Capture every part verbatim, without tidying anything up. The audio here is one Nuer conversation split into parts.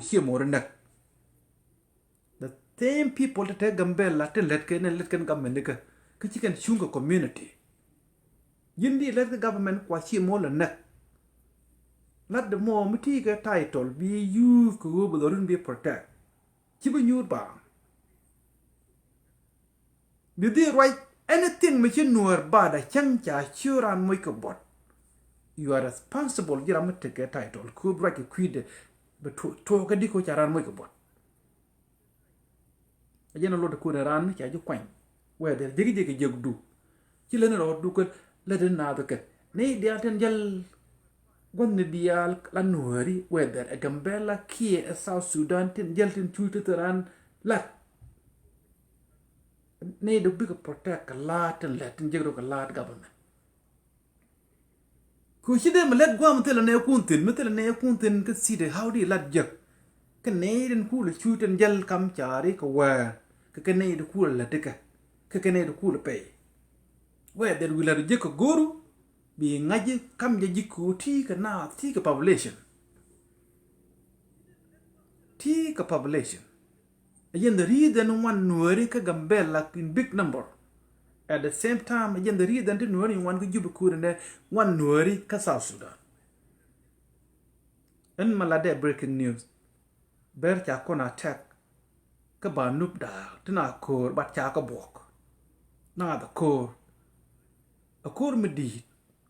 Ciɛ mor näk. The same people te te Gambela tin lät kɛ ni lät kɛn government ni kä, kä ci kɛn cuŋ kɛ community. Ji̱n di lät kɛ government kua ciɛ mor lɛ näk. Lat di mɔ mi ti kɛ title bi use kɛ ɣöö bi dhɔrun bi protect. Ci bi nyuur baaŋ. Bi dhil ruac anything mi ci Nuäär bat a cäŋ ca ci ran moc kɛ buɔt. You are responsible ji̱ ram mi tekɛ title kɛ ɣöö bi ruac kɛ kui̱dɛ. Bi tuɔɔk kɛ di kɛ ɣöö ca ran moc kɛ buɔt. A jɛn a lot kɛ ɣöö ran mi ca ji̱ kuany. Whether jek jek kɛ jekdu. Ci lät ni rɔɔdu kɛ lät ni naath kɛ ni diaal tin jäl. Gua̱thni diaal la Nuääri whether ɛ Gambela kiɛ ɛ South Sudan tin jäl tin cuc ti thil ran lat. Ni di bikɛ protect kɛ laat tin lät tin jek rɔ kɛ laat government. Ku ci dee mi lät guam mi thilɛ nɛɛkun thi̱n, mi thilɛ nɛɛkun thi̱n kä city, how di lat jek. Kä nɛy tin kulɛ cuc tin jäl kam caari kɛ wäär, kä kɛ nɛy ti kulɛ lät ti kɛ, kä kɛ nɛy ti kulɛ pɛy. Whether wi̱i̱ lat jek kɛ go̱ru, bi ŋa̱c kam jɛ ji̱ ku ti kɛ naath ti kɛ population. Ti kɛ population. A jɛn the reason ŋuan Nuääri kä Gambela in big number. At the same time, a jɛn the reason ti Nuääri ŋuan kä Juba kuri nɛ ŋuan Nuääri kä South Sudan. Ɛn ma la dee breaking news. Bɛr ca kɔn attack kä ba nup daal ti na ko̱o̱r bat ca kä buɔk. Na the ko̱o̱r. A ko̱o̱r mi di̱i̱t.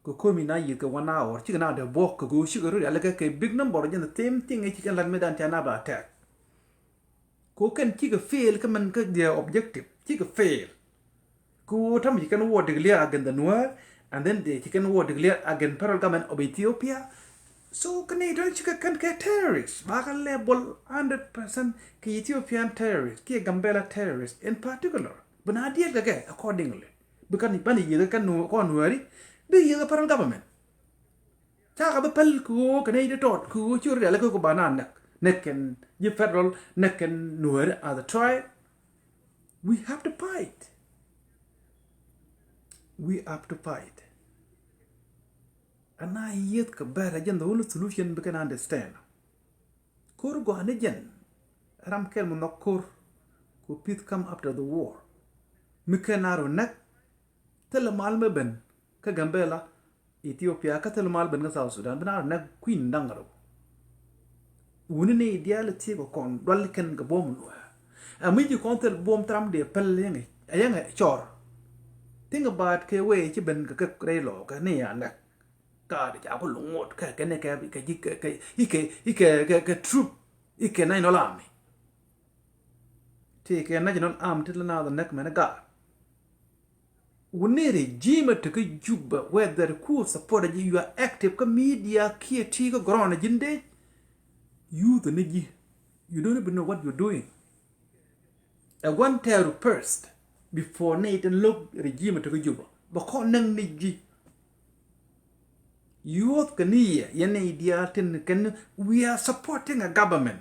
Kɛ ko̱o̱r mi na yieth kɛ one hour cikɛ na dee buɔk kɛ go̱o̱r cikɛ rɔ rial kɛ kɛ big number jɛn the same thing cikɛ lat mi dan ca na ba attack. Ko kɛn cikɛ fail kä mɛn kä their objective cikɛ fail. Ko tam ci kɛn wɔ declare against the Nuer and then they ci kɛn wɔ declare against federal government of Ethiopia. So kɛn ni tɔn cikɛ kɛn kɛ terrorist ba kɛ label hundred percent kɛ Ethiopian terrorist kɛ Gambela terrorist in particular. Bi na deal kɛ kɛ accordingly. Bi kan ban yieth kɛn kɔn Nueri bi yieth federal government. Cakɛ bi päl kɛ ɣöö kɛ nɛy ti tɔt kɛ ɣöö ci rial kɛ kɛ ba na näk. Näk kɛn ji̱ federal, näk kɛn Nuääri as a tribe. We have to fight. We have to fight. Ana yieth kɛ bɛr a jɛn the only solution bi kɛn understand. Ko̱r gɔaa ni jɛn ram kɛl mi nhɔk ko̱r. Ku peace come after the war. Mi kɛn a rɔ näk. Thilɛ mal mi ben kä Gambela, Ethiopia kä thil mal ben kä South Sudan bi na rɔ nɛk kui̱n da̱ŋ rɛw. Wuni ni diaal thiek kɛ kɔn dual kɛn kɛ buɔ̱m luɛ. Ɛ mi ji̱ kɔn thil buɔ̱m thram dee päl yɛŋɛ ɛ yɛŋɛ cɔr. Think about kɛ wee ci ben kɛ kɛ rɛy lɔ kɛ ni a nɛk. Ka di ca ku luŋ ŋot kɛ kɛ ni kɛ kɛ ji̱ kɛ kɛ ikɛ ikɛ kɛ kɛ troop ikɛ national army. Ti kɛ national army ti la na the nɛk mɛn ɛ gaat. Wuni regime ti kä Juba whether ku support ji you are active kä media kiɛ ti kä ground ji̱n dee. Youth ni ji̱. You don't even know what you're doing. Ɛ gua̱n tɛɛru first before ni tin lo̱k regime ti kä Juba. Bɛ kɔn näŋ ni ji̱. Youth kɛ ni yɛ yɛn ni diaal tin kɛn we are supporting a government.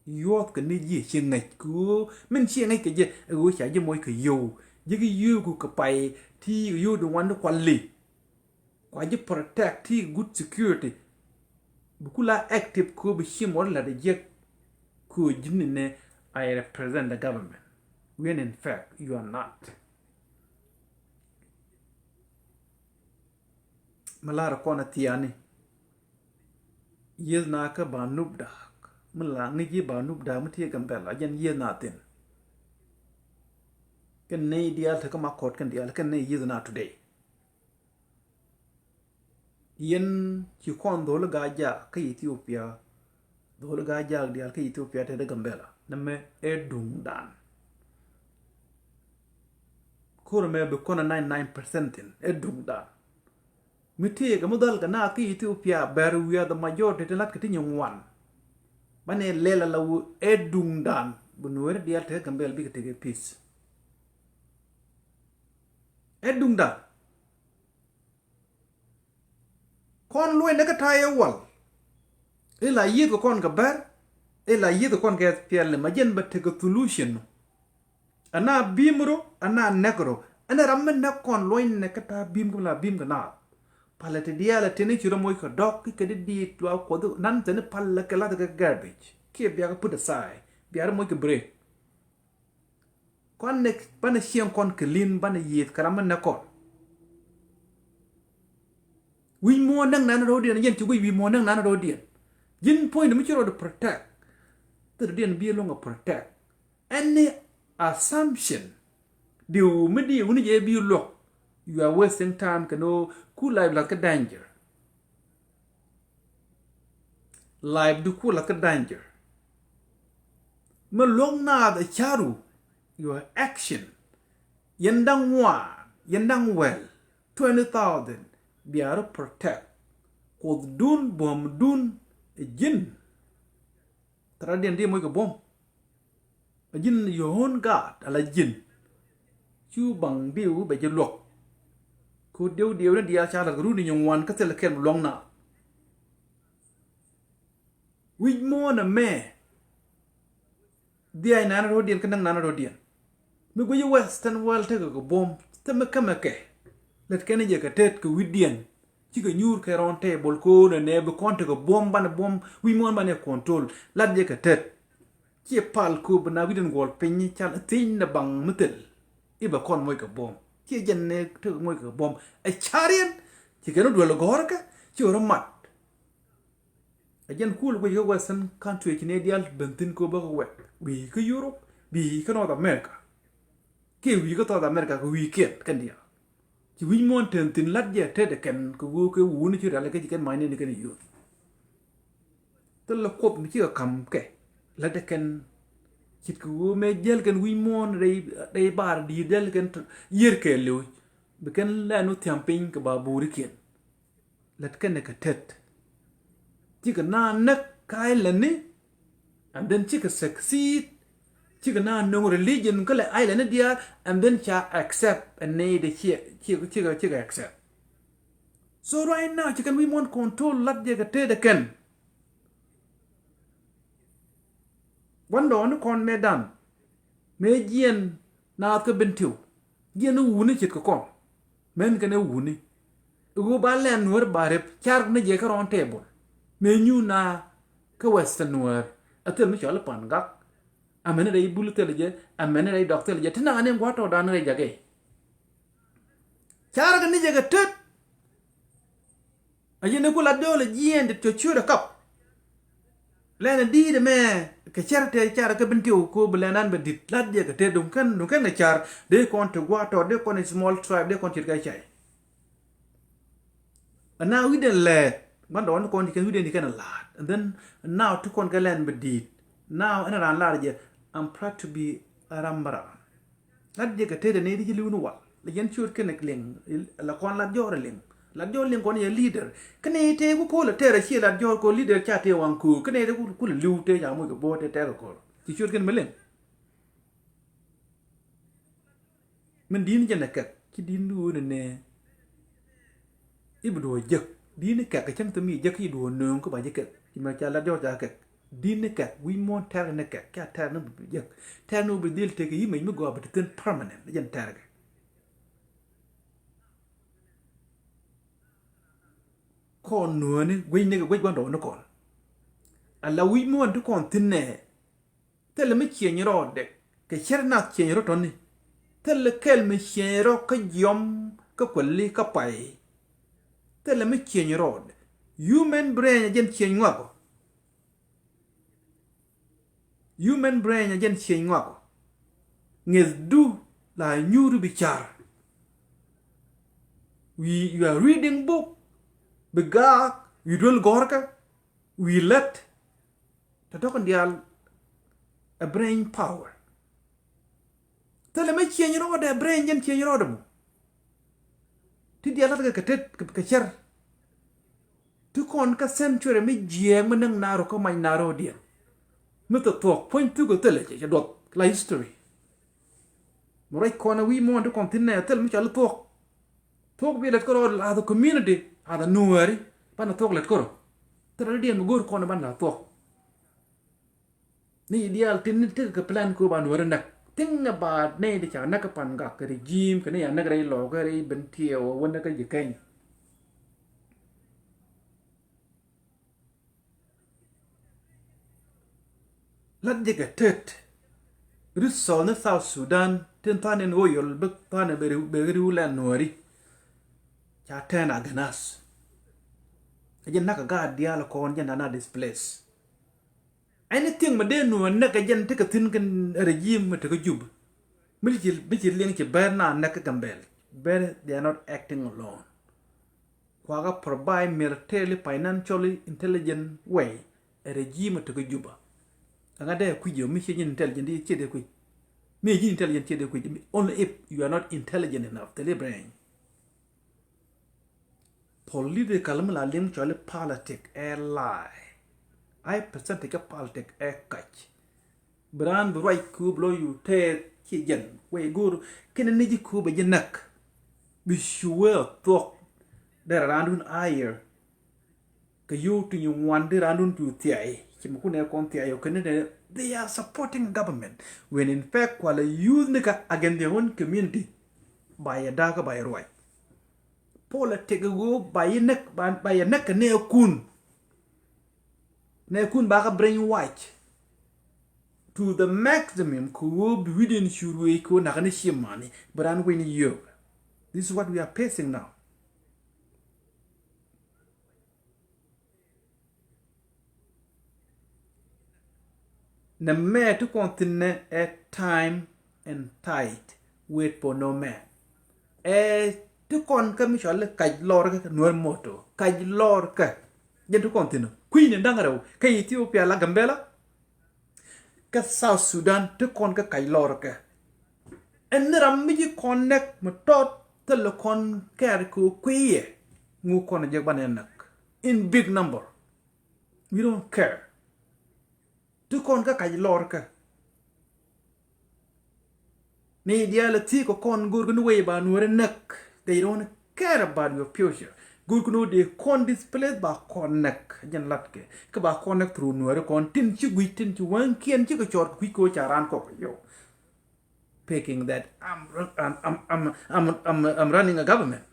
Yuɔth kɛ ni ji̱ ci ŋäc kɛ ɣöö min ci ŋäc kɛ jɛ ɛ ɣöö ca ji̱ moc kɛ yio̱w. Ji̱ kɛ yio̱w ku kɛ pay ti kɛ yio̱w di wan di kual li. Kua ji̱ protect ti kɛ good security. Bi kula active kɛ ɣöö bi ci mɔr lat jiäk kɛ ɣöö ji̱n ni nɛ I represent the government. When in fact you are not. Mi lar kɔn a thiani. Yieth na kä ba nup daak mi la ŋi̱c yi ba nup daak mi ti Gambela jɛn yieth na thin. Kɛn nɛy diaal te kä ma kɔt kɛn diaal kɛn nɛy yieth na today. Yɛn ci kɔn dhol ga jaak kä Ethiopia. Dhol ga jaak diaal kä Ethiopia te de Gambela nɛ mɛ ɛ duŋ dan. Kur mɛ bi kɔn a ninety nine percent thin ɛ duŋ dan. Mi tëëkɛ mi dhɔl kɛ naath kä Ethiopia bɛr wiaa the majority ti lat kɛ ti nyin wan. Banɛ lɛl ala wu ɛ duŋdan bi nuɔri diaal tekɛ Gambela bikɛ tekɛ peace. Ɛ duŋdan. Kɔn luɔcnɛ kä ta̱a̱ yɛ wal. Ila yiëth kɛ kɔn kɛ bɛr. Ila yiëth kɛ kɔn kɛ S P L M a jɛn bɛ tekɛ solution. Ana bim ro ana nɛk ro. Ɛn ram mi nɛk kɔn luɔcnɛ kä ta̱a̱ bim kä la bim kä naath. Palɛ ti diaal a teni ci ro moc kɛ dɔk ki kɛ di diit wa kuɔth nan teni palɛ kɛ lath kɛ garbage. Kiɛ bia kɛ put aside, bia rɔ moc kɛ break. Kɔn ni banɛ cieŋ kɔn kɛ li̱n, banɛ yiëëth kɛ ram mi nɛ kɔn. Wi̱c muɔ̱ɔ̱n näk nan rɔ̱diɛn, yɛn ci guic wi̱c muɔ̱ɔ̱n näk nan rɔ̱diɛn. Ji̱n point mi ci rɔɔd protect, thil rɔ̱diɛn bi luɔ̱ŋ a protect. Any assumption diw mi diw ni jɛ bi luɔ̱k, you are wasting time kɛ ni ku life lath kä danger. Life di ku lath kä danger. Mi luɔ̱k naath a ca̱ru, your action. Yɛn da̱ŋ ŋuan, yɛn da̱ŋ well, twenty thousand, bia rɔ protect. Kuoth dun, buɔ̱m dun, ɛ ji̱n. Thil rɔ̱diɛn di moc kɛ buɔ̱m. A ji̱n your own God, ala ji̱n. Cu baŋ diw bɛ ji̱ luɔ̱k. Ku diw diw ni diaal ca lath kɛ run ni nyin ŋuan kä thil kɛn luɔ̱ŋ na. Wi̱c muɔ̱ɔ̱n ɛmɛ. Dhiac nan rɔ̱diɛn kä näk nan rɔ̱diɛn. Mi guic Western world tekɛ kɛ buɔ̱m, thil mi kämɛ kɛ. Lät kɛn jɛ kɛ tet kɛ wi̱cdiɛn. Cikɛ nyuur kɛ round table ko̱o̱n ɛnɛ bi kɔn tekɛ buɔ̱m, banɛ buɔ̱m wi̱c muɔ̱ɔ̱n banɛ control. Lat jɛ kɛ tet. Ciɛ pal kööb na wi̱cdiɛn guɔl piny cal thiec nɛ baŋ mi thil. I̱ bɛ kɔn moc kɛ buɔ̱m. Ciɛ jɛn nɛ tekɛ moc kɛ buɔ̱m. Ɛ cariɛn. Cikɛ ni duel gɔ̱rkä. Cikɛ rɔ mat. A jɛn kul guic kä Western country ci nɛ diaal ben thi̱n kɛ bä kä wɛk. Wi̱i̱ kä Europe, wi̱i̱ kä North America. Kiɛ wi̱i̱ kä South America kɛ wi̱i̱ kiɛn kɛn diaal. Ci wi̱c muɔ̱ɔ̱n ten thi̱n lat jɛ tet ɛ kɛn kɛ ɣöö kɛ wuni ci rial kɛ ci kɛn ma̱a̱cni ni kɛn youth. Thilɛ Kuoth mi cikɛ ka̱m kɛ lat ɛ kɛn. Cit kɛ ɣöö mëë jäl kɛn wi̱c muɔ̱ɔ̱n rɛy, rɛy bar di̱i̱t jäl kɛn yiër kɛɛliw. Bi kɛn lɛn wä thiam piny kɛ ba bo̱o̱rikiɛn. Lät kɛnɛ kɛ tet. Cikɛ naath näk kä island ni, and then cikɛ succeed. Cikɛ naath nöŋ religion kä lɛ island ni diaal, and then ca accept, and nɛy de ciɛ, cikɛ, cikɛ, cikɛ accept. So right now, cikɛn wi̱i̱ muɔ̱ɔ̱n control lat jɛ kɛ tet ɛ kɛn. Gua̱ndɔɔŋni kɔn mëë dan, mëë jiɛn naath kä Bentiu. Jiɛn ni wuni ce̱tkɛ kɔn. Mɛn kɛn ɛ wuni. I̱ ɣöö ba lɛn Nuäär ba rep car ni jɛ kä round table. Mëë nyuun na kä Western Nuäär. A thil mi cɔal i̱ Pan Gak. Amɛn rɛy Bul thil jɛ, amɛn rɛy Dɔk thil jɛ. Ti na ni gua̱a̱t tɔɔdan rɛy jakɛ. Car kɛ ni jɛ kɛ tet. A yɛn ku lat jɔɔl a jiɛɛn dit cɔ ciöt a kap. Lɛn a di̱i̱t ɛmɛ kɛ cär tɛ car kä Bentiu ko bi lɛn an bɛ di̱t lat jɛ kɛ tëë duŋ kɛn, duŋ kɛn kɛ car dee kɔn ti gua̱a̱t tɔt dee kɔn small tribe dee kɔn ce̱tkɛ cay. A na wi̱cdɛn lɛɛt gua̱ndɔɔŋni kɔn ti kɛn wi̱cdɛn ti kɛn a la̱a̱t. And then now ti kɔn kɛ lɛn bɛ di̱i̱t. Now ɛn a raan lar jɛ, I'm proud to be a Rambaran. Lat jɛ kɛ tetdɛ ni di ci li̱w ni wal. La yɛn ciöt kɛn liŋ, la kɔn lat jɔɔr liŋ. Lat jɔɔr liŋ kɔn yɛ leader. Kɛn i̱ tëë ku ko̱l a tɛɛr a ciɛ lat jɔɔr kɔn leader ca tëë waŋ köör. Kɛn i̱ tëë ku, ku la li̱w tëë ca moc kɛ bo̱o̱r tëë tɛɛr kɛ ko̱r. Ci ciöt kɛn mi liŋ. Min di̱n jɛn ɛ kɛk, ci di̱n duun ni nɛ. I̱ bi duɔ̱ɔ̱c jek. Di̱n ni kɛk, kɛ cäŋ thim i̱ jek i̱ duɔ̱ɔ̱c nööŋ kä ba ji̱ kɛk. Ci mɛ ca lat jɔɔr ca kɛk. Di̱n ni kɛk, wi̱i̱ muɔ̱ɔ̱n tɛ̈r ni kɛk, ca tɛ̈r ni bi jek. Tɛ̈r ni bi dhil tek i̱ mec mi gɔaa bi te thi̱n permanent, jɛn tɛ̈r kɛ. Kɔn nuääni, guic ni kɛ guic gua̱ndɔɔŋni kɔn. Ala wi̱i̱ muɔ̱ɔ̱n ti kɔn thi̱n nɛ. Thilɛ mi cieny rɔɔdɛ, kɛ cär nath cieny rɔ tɔ̱ni. Thilɛ kɛl mi cieny rɔ kä jiɔm, kä kuɛli, kä pay. Thilɛ mi cieny rɔɔdɛ. Human brain a jɛn cieny ŋɔakɔ. Human brain a jɛn cieny ŋɔakɔ. Ŋi̱thdu la nyuuri bi car. Wi̱i̱, you are reading book. Bi gaak, wi̱i̱ duel gɔ̱rkä. Wi̱i̱ lät. Tɔ̱tɔ̱ kɛn diaal a brain power. Thilɛ mi cieny rɔɔdɛ, brain jɛn cieny rɔɔdɛ mɔ. Ti diaal la̱thkɛ kɛ tet kɛ, kɛ cär. Ti kɔn kä century mi jiɛɛk mi näk naarɔ kä mac naarɔdiɛn. Mi thil thuɔ̱k puɔ̱ny thuk ɛ thilɛ cɛ, cɛ duɔth la history. Mi ruac kɔn ɛ wi̱i̱ muɔ̱ɔ̱n ti kɔn thi̱n nɛ thil mi cɔal i̱ thuɔ̱k. Thuɔ̱k bi lät kärɔɔd as a community, as a Nuääri, banɛ thuɔ̱k lät kärɔ. Thil rɔ̱diɛn mi go̱o̱r kɔn ɛ banɛ la thuɔ̱k. Ni diaal tin ni tekɛ kɛ plan kɛ ɣöö ba Nuääri näk. Think about nɛy ti ca näk kä Pan Gak kɛ regime kɛ ni ca näk rɛy Lɔɔkä rɛy Bentiu wä näk kä Jikäny. Ta̱t jɛ kɛ tet. Resource ni South Sudan tin tha̱a̱n in ɣöö yɔl bek tha̱a̱n in bɛ ri̱w, bɛ ri̱w lɛn nuääri. Ca tɛn against us. Ɛ jɛn näk a gaat diaal kɔn jɛn da̱a̱n a displace. Anything mi dee nuäär näk ɛ jɛn tekɛ thi̱n kɛn regime mi tekɛ Juba. Mi ci, mi ci liŋ ci bɛr na näk kä Gambel. Bɛr, they are not acting alone. Kuakä provide militarily, financially, intelligent way. Ɛ regime mi tekɛ Juba. Ɛŋa dee kui̱c yɛ mi ciɛ ji̱n intelligent, ciɛ dee kui̱c. Mi ji̱n intelligent ciɛ dee kui̱c. Only if you are not intelligent enough. Thil i̱ brain. Political mi la liŋ cɔali politic ɛ lie. Ai percentage kä politic ɛ kac. Bi raan bi ruac kup lɔ yu tɛɛth ci jɛn wei go̱o̱r kɛn ni ji̱ kup ɛ ji̱ näk. Bi cuɛ thuɔk derɛ raandun ayɛr. Kɛ yio̱w ti nyu ŋuan di raandun cu thiay ci mi kun ɛ kɔn thiay ɔ kɛn ni they are supporting government. When in fact kualɛ use ni ka against their own community. Ba yɛ da̱a̱kä ba yɛ ruac. Politic ɣöö ba yɛ näk, ba, ba yɛ näk kɛ nɛɛkun. Nɛɛkun ba kä brainwash to the maximum kɛ ɣöö bi wi̱diɛn cu ruëëc kɛ ɣöö nakä ni ciɛ mani bi raan wec ni yio̱o̱k. This is what we are facing now. Nɛ mɛ ti kɔn thi̱n nɛ ɛ time and tide wait for no man. Ɛ ti kɔn kä mi cɔal i̱ kac lɔr kä Nuäär moto, kac lɔr kä. Jɛn ti kɔn thi̱n kui̱ni da̱ŋ rɛw kä Ethiopia la Gambela. Kä South Sudan ti kɔn kä kac lɔr kä. Ɛn ni ram mi ji̱ kɔn nɛk mi tɔt thil kɔn kɛɛr kɛ kui̱yɛ. Ŋu kɔn jek banɛ näk in big number. We don't care. Ti kɔn kä kac lɔr kä. Ni diaal a thi̱i̱ kɛ kɔn go̱o̱r kä ni wei ba nuɔ̱ɔ̱ri näk. They don't care about your future. Go̱o̱r kä ni wä dee kɔn displace ba kɔn näk. Jɛn lat kɛ. Kä ba kɔn näk through nuɔ̱ɔ̱ri kɔn tin ci gui̱c tin ci wäŋkiɛn ci kɛ cɔɔr kɛ kui̱ kɛ wä ca raan kɔk. Yo. Picking that I'm, I'm, I'm, I'm, I'm, I'm, I'm running a government.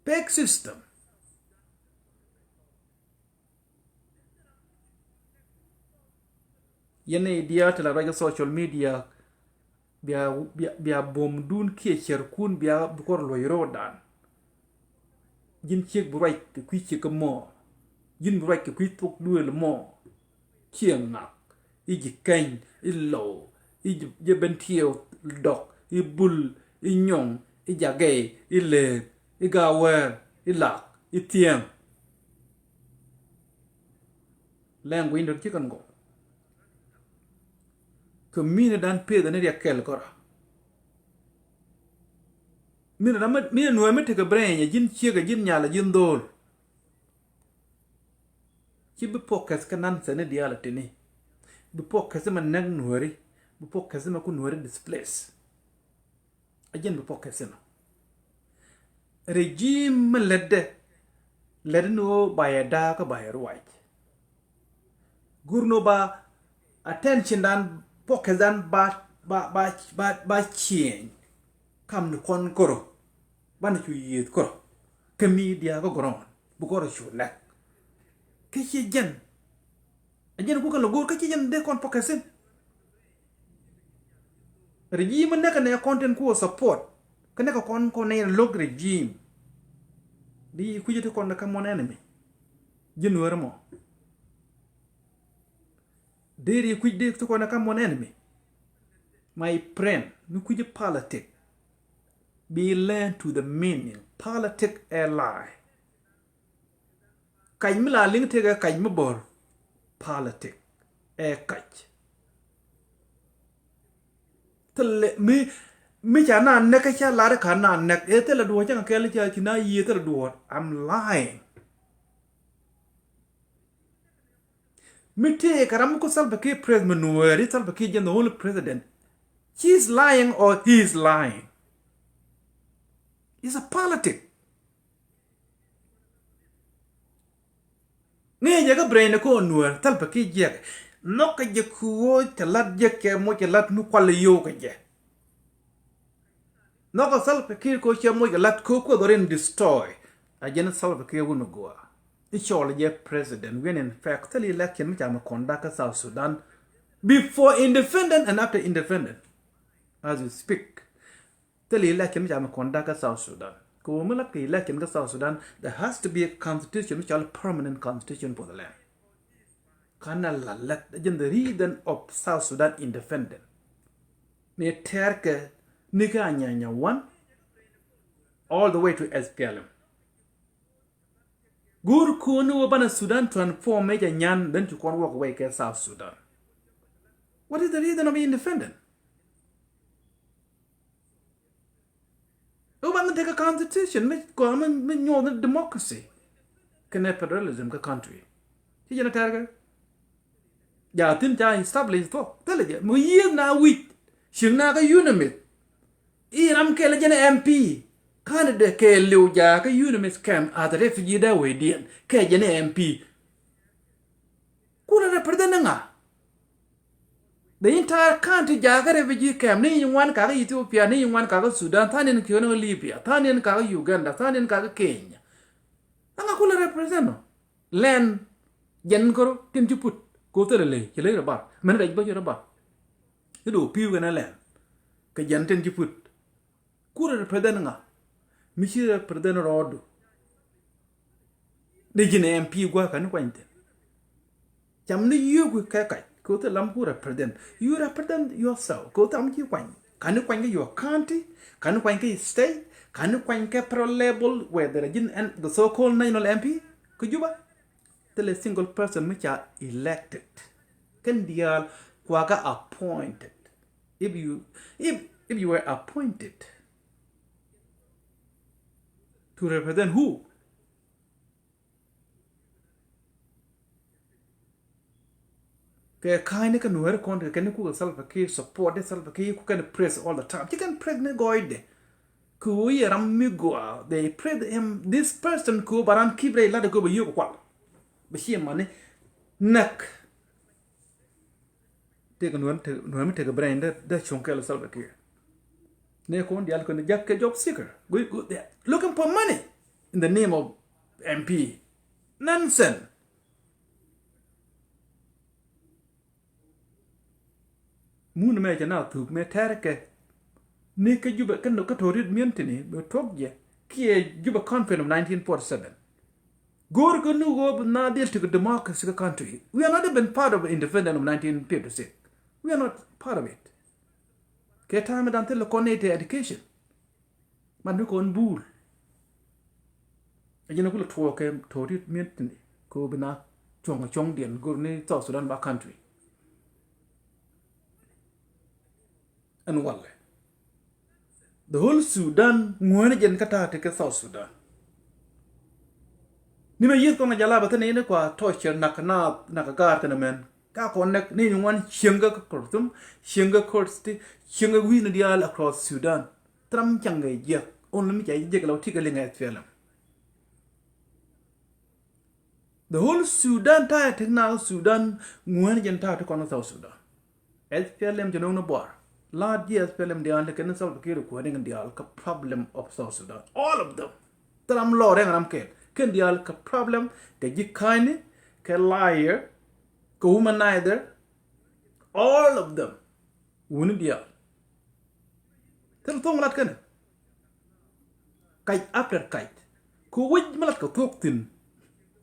Peg system. Yɛn i̱ diaal ti la ruac kä social media bia, bia, bia buɔ̱mdun kiɛ cärkun bia bi kɔr luɔ̱c ro̱o̱dan. Ji̱n ciek bi ruac kɛ kui̱ ciek kä mɔ. Ji̱n bi ruac kɛ kui̱ thok duëël mɔ. Ciɛ ŋak i̱ ji̱ keny i̱ low i̱ ji̱, ji̱ ben tiɛɛw dɔk i̱ bul i̱ nyɔŋ i̱ jagɛy i̱ leek i̱ gaawɛɛr i̱ lak i̱ thiɛŋ. Lɛŋ gui̱ny dɔ̱t ci kɛn gɔw. Kɛ mi̱n dan peth ni riɛk kɛl kɔrɔ. Mi̱n dan mi, mi̱n nuɔ̱ɔ̱mɛ tekɛ brain ɛ ji̱n ciek ɛ ji̱n nyal ɛ ji̱n dho̱o̱l. Ci bi focus kä nonsense ni diaal a tini. Bi focus mɛ näk nuääri. Bi focus mɛ ku nuääri displace. A jɛn bi focus inɔ. Regime mi lätdɛ lätdɛ ni ɣöö ba yɛ da̱a̱kä ba yɛ ruac. Go̱r ni ɣöö ba attention dan focus dan ba, ba, ba, ba, ba change. Kam ni kɔn koro banɛ cu yiëëth koro. Kä media kä ground bi koro cu lɛk. Kä ci jɛn. A jɛn ku kɛ lɛ go̱o̱r kä ci jɛn dee kɔn focus in. Regime näk kɛ nɛ content ku wä support. Kä näk kɛ kɔn kɔn nɛ look regime. Di kui̱cä ti kɔn the common enemy. Ji̱ nuäär mɔ. Deri kui̱c di ti kɔn the common enemy. My friend, mi kui̱cä politic. Bi learn to the meaning. Politic ɛ lie. Kac mi la liŋ tëëkɛ kac mi bo̱r. Politic ɛ kac. Thilɛ mi, mi ca na näk kä ca lar kä na näk. Ɛ thilɛ duɔ̱ɔ̱r cä kɛ kɛl ca ci na yiëë thilɛ duɔ̱ɔ̱r. I'm lying. Mi tëëkɛ ram mi ku Salva Kiir pres mi nuääri Salva Kiir jɛn the only president. She is lying or he is lying. It's a politic. Ŋi̱i̱cɛ kä brain kɔn nuäär Salva Kiir jiɛk. Nhɔkɛ jɛ kuɔ̱c cɛ lat jiɛk kɛ moc cɛ lat mi kual yio̱w kɛ jɛ. Nhɔkɛ Salva Kiir kɛ cɛ moc kɛ lat kɛ kuoth rin destroy. A jɛn Salva Kiir wun gua. I̱ cɔɔl jɛ president when in fact thil election mi ca mi conduct kä South Sudan. Before independent and after independent, as we speak, thilɛ election mi ca mi conduct kä South Sudan. Kɛ ɣöö mi lat kɛ election kä South Sudan, there has to be a constitution mi cɔal permanent constitution for the land. Kä na la lat jɛn the reason of South Sudan independent. Mi tɛr kɛ ni kä Anyanya one all the way to S P L M. Go̱o̱r kɔn ni wä banɛ Sudan transform mɛ jɛ nyan, then ci kɔn walk away kɛ South Sudan. What is the reason of independent? Wä banɛ tekɛ constitution mi kɔn mi, mi nyuɔth ni democracy kɛnɛ federalism kä country. Ci jɛn a tɛr kɛ. Ja thin ca establish thuɔ̱k thilɛ jɛ mi yiëëth na wi̱c. Cieŋ na kä UNMISS. I̱ ram kɛl jɛn MP. Candidate kɛɛliw ja kä UNMISS camp as a refugee da wecdiɛn kɛ jɛn MP. Kulɛ represent ni ŋa? The entire country ja kä refugee camp, ni ŋuan kakä Ethiopia, ni ŋuan kakä Sudan, tha̱a̱ŋ ni kiɔn kä Libya, tha̱a̱ŋ ni kakä Uganda, tha̱a̱ŋ ni kakä Kenya. Aŋa kulɛ represent nɔ? Lɛn jɛn kärɔ tin ci put kɛ ɣöö thilɛ ley, ci ley rɔ bar. Mɛn rɛc bä ci rɔ bar. I̱ do̱ pi̱w kɛn ɛ lɛn kɛ jɛn tin ci put. Ku represent ŋa? Mi ci represent rɔɔdu. Dee ji̱n MP gua̱a̱ kani kuany thi̱n. Cam ni yio̱o̱k kɛ kac kɛ ɣöö thilɛ lam ku represent. You represent yourself kɛ ɣöö thilɛ lam ci kuany. Kani kuany kɛ your county, kani kuany kɛ state, kani kuany kɛ federal level, whether ji̱n ɛn the so-called national MP kä Juba. Thilɛ single person mi ca elected. Kɛn diaal kua kä appointed. If you, if, if you were appointed to represent who? Kɛ ka̱ny ni kä Nuäri kɔn kɛ kɛn ni kukɛ Salva Kiir, support ni Salva Kiir, kukɛ ni praise all the time. Ci kɛn praise ni gɔɔydɛ. Kɛ ɣöö yɛ ram mi gɔaa, they praise him, this person, kɛ ɣöö ba ran keep rɛy lat kɛ ɣöö ba yio̱o̱k kual. Bɛ ci mani näk. Tëëkɛ Nuäär, tëëkɛ Nuäär mi tëëkɛ brain dee, dee cuŋ kɛɛl Salva Kiir. Ni kɔn diaal kɔn jack kɛ job seeker. Go, go, they are looking for money in the name of MP. Nonsense. Mun mɛ cɛ na thuk mɛ tɛr kɛ. Ni kä Juba, kä, kä Torit Mientini bɛ tuɔk jɛ kiɛ Juba Conference of nineteen forty-seven. Go̱o̱r kä ni ɣöö bi na dhil tekɛ democracy kä country. We are not even part of independent of nineteen fifty-six. We are not part of it. Kɛ ta̱a̱ mi dan thil kɔn ni te education. Man bi kɔn buul. A jɛn a kulɛ tuɔɔk kɛ Torit Mientini kɛ ɣöö bi na cuɔ̱ŋ cuɔ̱ŋdiɛn go̱r ni South Sudan ba country. Ɛn walɛ. The whole Sudan ŋuäänä jɛn kä ta̱a̱ ti kɛ South Sudan. Ni mɛ yieth kɔn a jalaba thä ni ni kua torture nak na, nak a gaar kɛn mɛn. Ka kɔn nɛk ni ni ŋuan cieŋ kä Khartoum, cieŋ kä Kordofan, cieŋ kä wi̱i̱ni diaal across Sudan. Thram caŋ kɛ jiɛk. Only mi ca jiɛk la wä ti kɛ liŋ S P L M. The whole Sudan ta̱a̱ ti na Sudan ŋuäänä jɛn ta̱a̱ ti kɔn South Sudan. S P L M jɛ no̱o̱ŋ ni buar. La̱a̱t ji̱ S P L M diaal ti kɛn Salva Kiir kuäär ni kɛn diaal kä problem of South Sudan. All of them. Thil ram lɔɔr rɛŋ ram kɛl. Kɛn diaal kä problem kɛ ji̱ ka̱a̱cni, kɛ liar, kɛ womanizer. All of them. Wuni diaal. Thil thuɔ̱ŋ lat kɛnɛ. Kac after kac. Kɛ wec mi lat kɛ thuɔ̱k thi̱n.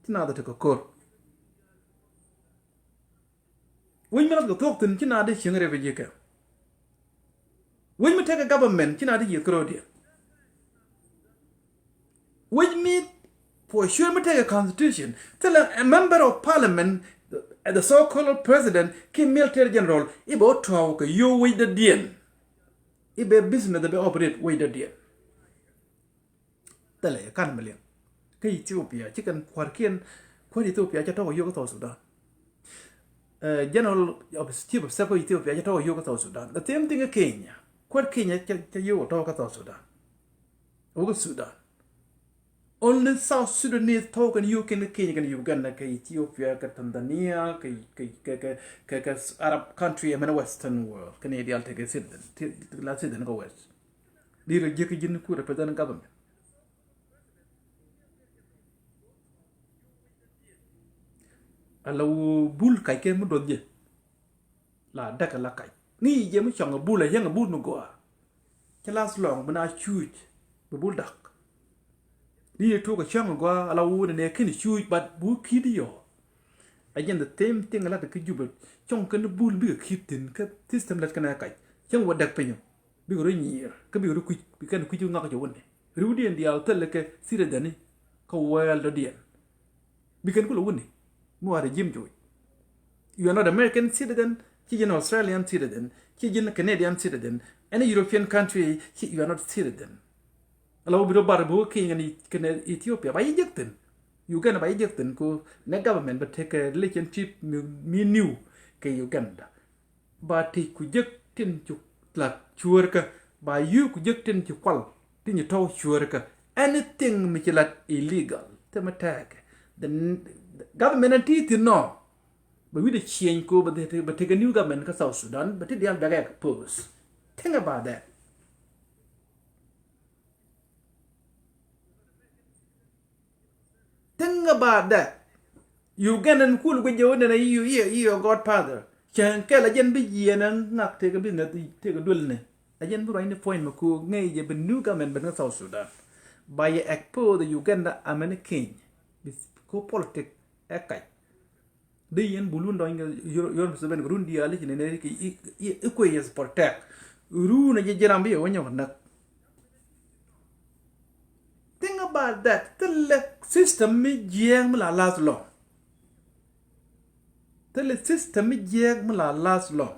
Ci naath tekɛ ko̱r. Wec mi lat kɛ thuɔ̱k thi̱n ci naath dee cieŋ refugee kɛ. Wec mi tekɛ government ci naath dee yiëth kärɔ̱diɛn. Wec mi for sure mi tekɛ constitution. Thilɛ a member of parliament, the so-called president, ki military general, i̱ bɛ wä tuɔɔk kɛ yio̱w wec dɔ̱diɛn. I̱ bɛ business bɛ operate wec dɔ̱diɛn. Thilɛ kan mi liŋ. Kä Ethiopia, ci kɛn kuäärkiɛn, kuäär Ethiopia cɛ tɔk a yio̱w kä South Sudan. Eh, General of Chief of Staff kä Ethiopia cɛ tɔk a yio̱w kä South Sudan. The same thing kä Kenya. Kuäär Kenya cɛ, cɛ yio̱w a tɔk kä South Sudan. Wä kä Sudan. Only South Sudanese tɔk kɛn yio̱w kɛn kä Kenya, kɛn Uganda, kɛ Ethiopia, kɛ Tanzania, kɛ, kɛ, kɛ Arab country, I mean Western world. Kɛn diaal tekɛ citizen, ti, ti la citizen kä West. Di rɔ jiäk ji̱n ku represent government. Ala wä bul kac kɛ mi duɔth jɛ. La däk la kac. Ŋi̱i̱c jɛ mi cɔŋ a bul a yäŋ a bul mi gɔaa. Cɛ last long bi na cuuc bi bul dak. Ni yɛ tuɔk a cäŋ a gɔaa a la wun a nɛ kɛn cuuc, but bu ki̱t yɔ. A jɛn the same thing a la ti kä Jubɛ. Cɔŋ kɛn bul bikɛ ki̱t thin kä system lät kɛn a kac. Cäŋ wä däk piny ɔ. Bikɛ rɔ nyiir kä bikɛ rɔ kui̱c, bi kɛn kui̱c bi ŋak cɛ wun ni. Riwdiɛn diaal thilɛ kɛ citizen ni kä world dɔ̱diɛn. Bi kɛn kulɛ wuni mi wa regime juuc. You are not American citizen, ci ji̱n Australian citizen, ci ji̱n Canadian citizen, any European country, ci, you are not citizen. Ala wä bi rɔ bar bi wä Kenya ni kɛnɛ Ethiopia ba yi jek thin. Uganda ba yi jek thin ku nɛ government ba tekɛ relationship mi, mi new kɛ Uganda. Ba tëë ku jek tin ci lat cuäärkä, ba yuu ku jek tin ci kual, tin ci tɔw cuäärkä. Anything mi ci lat illegal, te mi tɛɛkɛ. The n-, the government ɛn ti thin nɔ. Ba wi̱dɛ change ko, ba te, ba tekɛ new government kä South Sudan, ba ti dial bɛgɛ post. Think about that. Think about that. Uganda ni kul guic jɛ wä nɛn a i̱, i̱, i̱, i̱ godfather. Cäŋ kɛl a jɛn bi jiɛn a ŋak tekɛ business tekɛ duel ni. A jɛn bi ruacni point mi ku ŋäc jɛ bi new government ben kä South Sudan. Ba yɛ expose Uganda a mɛn keny. Bi ku politic ɛ kac. Dee yɛn bul wun dɔny kɛ Yoweri, Yoweri Museveni kɛ run diaal i̱ ci nɛn i̱, i̱, i̱, i̱ kuɛ yɛth protect. Run a jɛ ji̱ ram bi yɛ wä nyɔk näk. Think about that. Thilɛ system mi jiɛɛk mi la last long. Thilɛ system mi jiɛɛk mi la last long.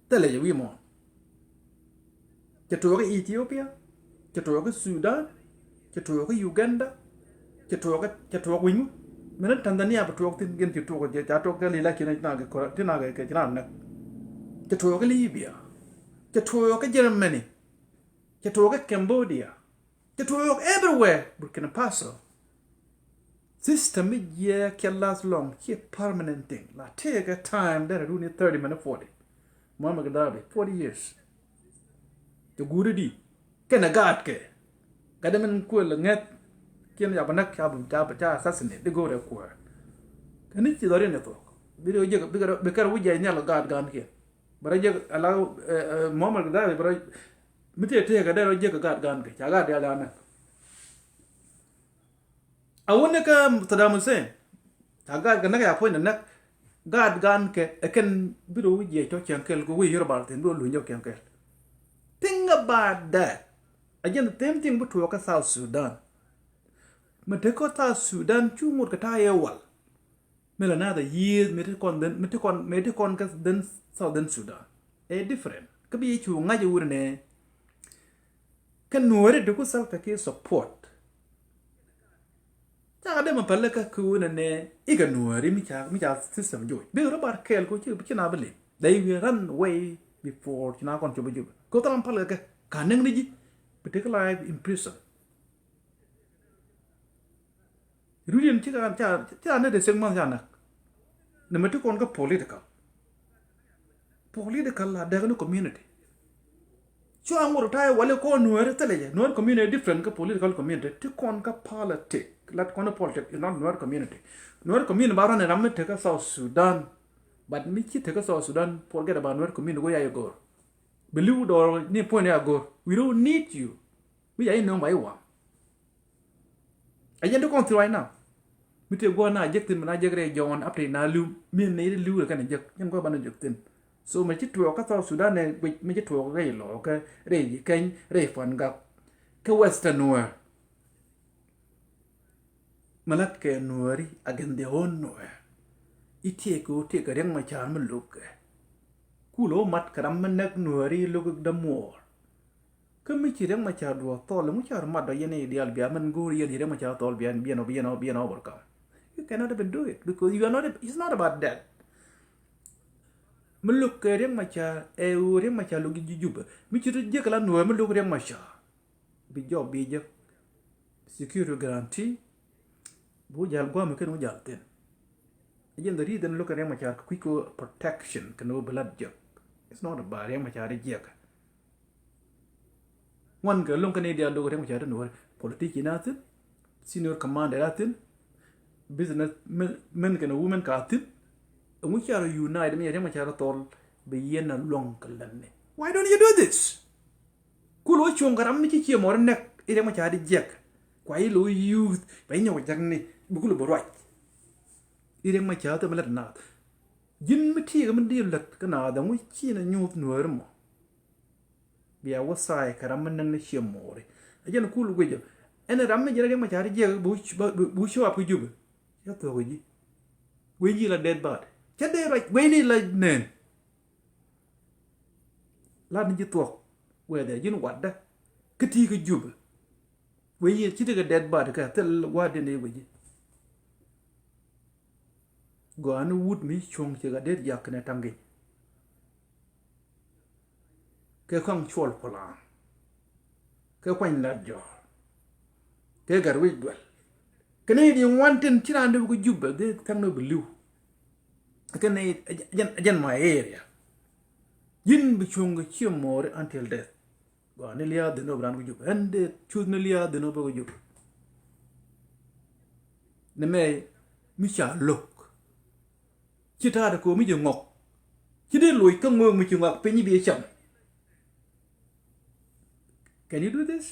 Thilɛ jɛ wi̱i̱ mɔ. Cɛ tuɔɔk kä Ethiopia, cɛ tuɔɔk kä Sudan, cɛ tuɔɔk kä Uganda, cɛ tuɔɔk kä, cɛ tuɔɔk wi̱ny ŋu. Mɛn ni Tanzania bɛ tuɔɔk thin, gin ci tuɔɔk, cɛ ca tuɔɔk kɛ lila ci na kɛ kora, ci na kɛ, kɛ ci na näk. Cɛ tuɔɔk kä Libya, cɛ tuɔɔk kä Germany, cɛ tuɔɔk kä Cambodia, cɛ tuɔɔk everywhere, Burkina Faso. System mi jiɛ kɛ last long, kiɛ permanent thing. La take a time, derɛ runi thirty mɛn forty. Muammar Gaddafi, forty years. Cɛ guuri di kɛnɛ gaat kɛ. Gat mɛn kuël ŋɛth kiɛn ca bä näk, ca bä, ca bä, ca assassinate di go̱o̱rɛ kuäär. Kɛn ni ci dhɔriɛn ni thuɔk. Bi rɛ jek, bi kɛ, bi kɛ rɛ wi̱c jɛ nhial gaat gan kiɛn. Bɛ rɛ jek ala, eh, eh, Muammar Gaddafi bɛ rɛ mi tëë tëë kɛ dee rɛ jek gaat gan kɛ. Ca gaat dial dial näk. A wä ni kä Saddam Hussein. Ca gaat kɛ näk, ca puɔ̱ny näk. Gaat gan kɛ ɛ kɛn bi rɔ wi̱c jiɛc tɔ cieŋ kɛl, kɛ wi̱c yɔr bar thi̱n bi rɔ luny jɔk cieŋ kɛl. Think about that. A jɛn the same thing bi tuɔɔk kä South Sudan. Mi te kä South Sudan cu ŋot kɛ ta̱a̱ yɛ wal. Mi la another years, mi ti kɔn then, mi ti kɔn, mi ti kɔn kä then Southern Sudan. Ɛ different. Kä bi cu ŋa̱c wut nɛ. Kä Nuääri di ku Salva Kiir support. Ca dee ma pɛlɛ kä ku nɛ nɛ ikɛ Nuääri mi ca, mi ca system joc. Bi rɔ bar kɛɛl ku ci, ci na bi li. They will run away before ci na kɔn cop bi jop. Ko thalam pal kɛ ka näŋ ni ji̱. Bi tek life in prison. Rut yɛn ci ka, ca, ca ni de six months ca näk. Ni mɛ ti kɔn kä political. Political la däk ni community. Cu a ŋot ta̱a̱ wali kɔn Nuääri thilɛ jɛ. Nuääri community different kä political community. Ti kɔn kä politic. Lat kɔn politic is not Nuääri community. Nuääri community ba run ram mi tekä South Sudan. But mi ci tekä South Sudan, forget about Nuääri community, go ya yɛ go̱o̱r. Bi li̱w dɔɔr ni puɔ̱ny ya go̱o̱r. We don't need you. Mi ya yi nöŋ ba yi waŋ. A jɛn ti kɔn thi̱n right now. Mi tëë gua̱a̱r na jek thi̱n, mi na jek rɛy Jɔ̱ɔ̱n, up to na li̱w, mi nɛy ti li̱w kɛn jek, jɛn gua̱a̱r banɛ jek thi̱n. So mɛ ci tuɔɔk kä South Sudan nɛ guic, mɛ ci tuɔɔk rɛy Lɔɔkä, rɛy Keny, rɛy Puan Gak, kä Western Nuäär. Mɛ lat kɛ Nuääri against their own Nuäär. I̱ tiɛɛk kɛ ɣöö tiɛɛk kɛ Riɛk Macar mi lo̱k kɛ. Kulɛ wä mat kɛ ram mi näk Nuääri lo̱k dämuɔɔr. Kä mi ci Riɛk Macar duɔth thɔɔl, ɛŋu ca rɔ mat dɔ yɛn i̱ diaal bia mɛn go̱o̱r yɛn ci Riɛk Macar thɔɔl bia, bia nɔ, bia nɔ, bia nɔ overcome. You cannot even do it because you are not, it's not about that. Mi lo̱k kɛ Riɛk Macar, ɛ ɣöö Riɛk Macar lo̱k ji̱ Jubɛ. Mi ci rɔ jiäk la Nuäär mi lo̱k Riɛk Macar. Bi jɔk bi jek. Security guarantee. Bu jal guam kɛn wä jal thin. Again, the reason look at Riek Machar kui̱ ko protection kɛn wä bi lat jek. It's not about Riek Machar jiɛk. Ŋuan kɛ loŋ kɛn i̱ diaal look at Riek Machar in wä politician a thin, senior commander a thin, business men, men kɛn women ka thin. Ɛŋu car unite mi Riek Machar thɔl Bi yɛn a luɔ̱ŋ kɛ lätni. Why don't you do this? Kul wä cuɔ̱ŋ kɛ ram mi ci ciɛ mɔri nɛk i̱ Riɛk Macar di jiɛk. Kua i̱ lo̱ youth bɛ i̱ nyɔk jɛkni bi kul bɛ ruac. I̱ Riɛk Macar thil mi lät naath. Ji̱n mi ti̱i̱ kɛ mi di̱i̱l lät kä naath ɛŋu ci na nyuuth Nuääri mɔ. Bia wä thaay kɛ ram mi näk ni ciɛ mɔri. A jɛn kul guic ɔ ɛn ram mi jɛn Riɛk Macar di jiɛk bi wä show up kä Jubɛ. Cä thuɔ̱k ji̱. Guic ji̱ la dead body. Cä dee ruac guic ni la neen. Lat ni ji̱ thuɔ̱k wɛɛdɛ ji̱n watdä kä ti̱i̱ kä Jubɛ. Wee yiëë ci ti kɛ dead body kɛ thil wa̱a̱ diɛn i̱ wee ji̱. Gɔaa ni wut mi cuɔ̱ŋ ci kɛ deet yak kɛnɛ ta̱ŋ gi̱ny. Kɛ kɔaŋ cuɔl pulaŋ. Kɛ kuany lat jɔ̱ɔ̱r. Kɛ gat wi̱c duel. Kɛ nɛy di ŋuan tin ci raan dee bi kɛ Jubɛ dee tha̱a̱ŋ ni bi li̱w. Kɛ nɛy jɛn, jɛn my area. Ji̱n bi cuɔ̱ŋ kɛ ciɛ mɔɔri until death. Gɔaa ni lia̱a̱ dhin ɔ bi raan kɛ Jubɛ. Ɛn dee cuth ni lia̱a̱ dhin ɔ bä kɛ Jubɛ. Ni mɛ mi ca lo̱k. Ci ta̱a̱ ti ko̱o̱m mi ci ŋɔk. Ci dee loc kä ŋöök mi ci ŋɔak piny bi cam. Can you do this?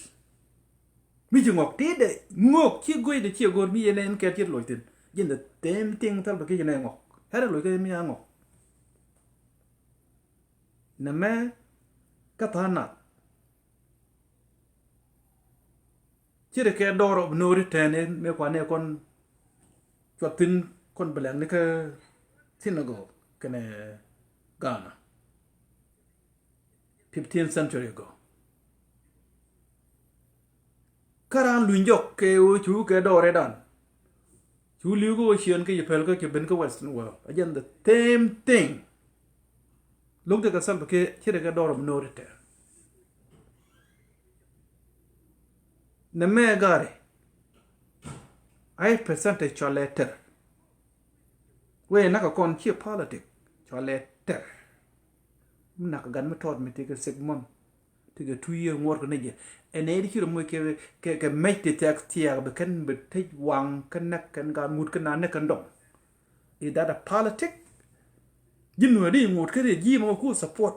Mi ci ŋɔk ti dee ŋöök ci go̱o̱c dee ci go̱o̱r mi yɛn ɛn kɛɛt ci loc thi̱n. Ji̱n the same thing Salva Kiir ci nɛ ŋɔk. Ɛ rɛ loc kä mi a ŋɔk. Nɛ mɛ kä tha̱a̱ŋ nath. Ci ri kɛ dɔɔr ɔ bi no̱o̱ri tɛɛni mëë kuanɛ kɔn cuɔth thi̱n kɔn bi lɛŋni kä Senegal kɛnɛ Ghana. Fifteenth century ago. Kä raan luny jɔk kɛ ɣöö cu kɛ dɔɔr ɛ dan. Cu li̱w kä ocean kä ci päl kä ci ben kä Western world. A jɛn the same thing. Lo̱k tekɛ Salva Kiir ci tekɛ dɔɔr ɔ bi no̱o̱ri tɛr. Nɛ mɛ gari. Ai percentage cɔalɛ tɛr. Wee nak kɔn ci politic cɔalɛ tɛr. Mi nak gat mi tɔɔt mi tekɛ six month. Ti kɛ two year ŋuɔ̱t kɛ ni jɛ. Ɛn ɛ di ci rɔ moc kɛ, kɛ, kɛ mec ti thiak thiak bi kɛn bi tec waŋ kɛ näk kɛn gaat ŋut kɛ na näk kɛn dɔŋ. Is that a politic? Ji̱ nuɛ di ŋut kɛ regime ɔ ku support.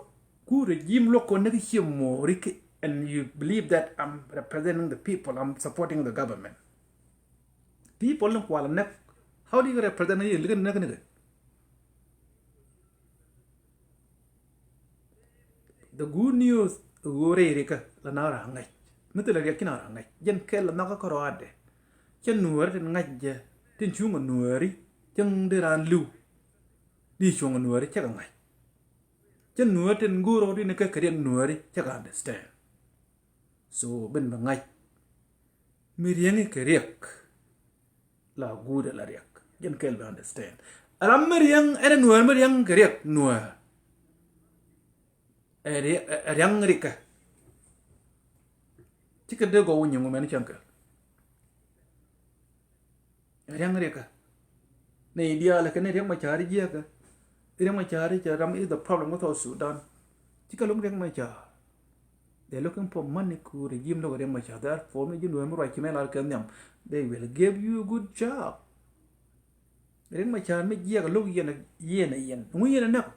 Ku regime luɔk kɔ näk ciɛ mo̱o̱ri kɛ. And you believe that I'm representing the people, I'm supporting the government. People ni kual näk. How do you represent ni likɛ näk ni kɛ? The good news ɣöö rɛy rikä la na raa ŋäc. Mi thilɛ riɛk ci na raa ŋäc. Jɛn kɛl la nhɔkä kärɔaadɛ. Cä nuääri tin ŋa̱c jɛ tin cuŋ a nuääri cäŋ di raan li̱w. Di cuŋ a nuääri cä kɛ ŋa̱c. Cä nuääri tin go̱o̱r rɔɔdi ni kɛ kɛ riɛk nuääri cä kɛ understand. So ben bɛ ŋa̱c. Mi riɛŋi kɛ riɛk. La guut ala riɛk. Jɛn kɛl bɛ understand. Ram mi riɛŋ ɛn nuäär mi riɛŋ kɛ riɛk nuäär. Ɛ riɛŋ rikä. Cikɛ dee gɔw nyiŋ mɛn cäŋ kɛl. Ɛ riɛŋ rikä. Ni diaal kɛ ni Riɛk Macar jiɛkä. Riɛk Macar cɛ ram is the problem with South Sudan. Cikɛ loŋ Riɛk Macar. They're looking for money ku regime lo̱k Riɛk Macar. Therefore mi ji̱ nuäär mi ruac ci mɛ lar kɛ nhiam. They will give you a good job. Riɛk Macar mi jiɛk lo̱k yɛn yɛn yɛn. Ŋu yɛn näk?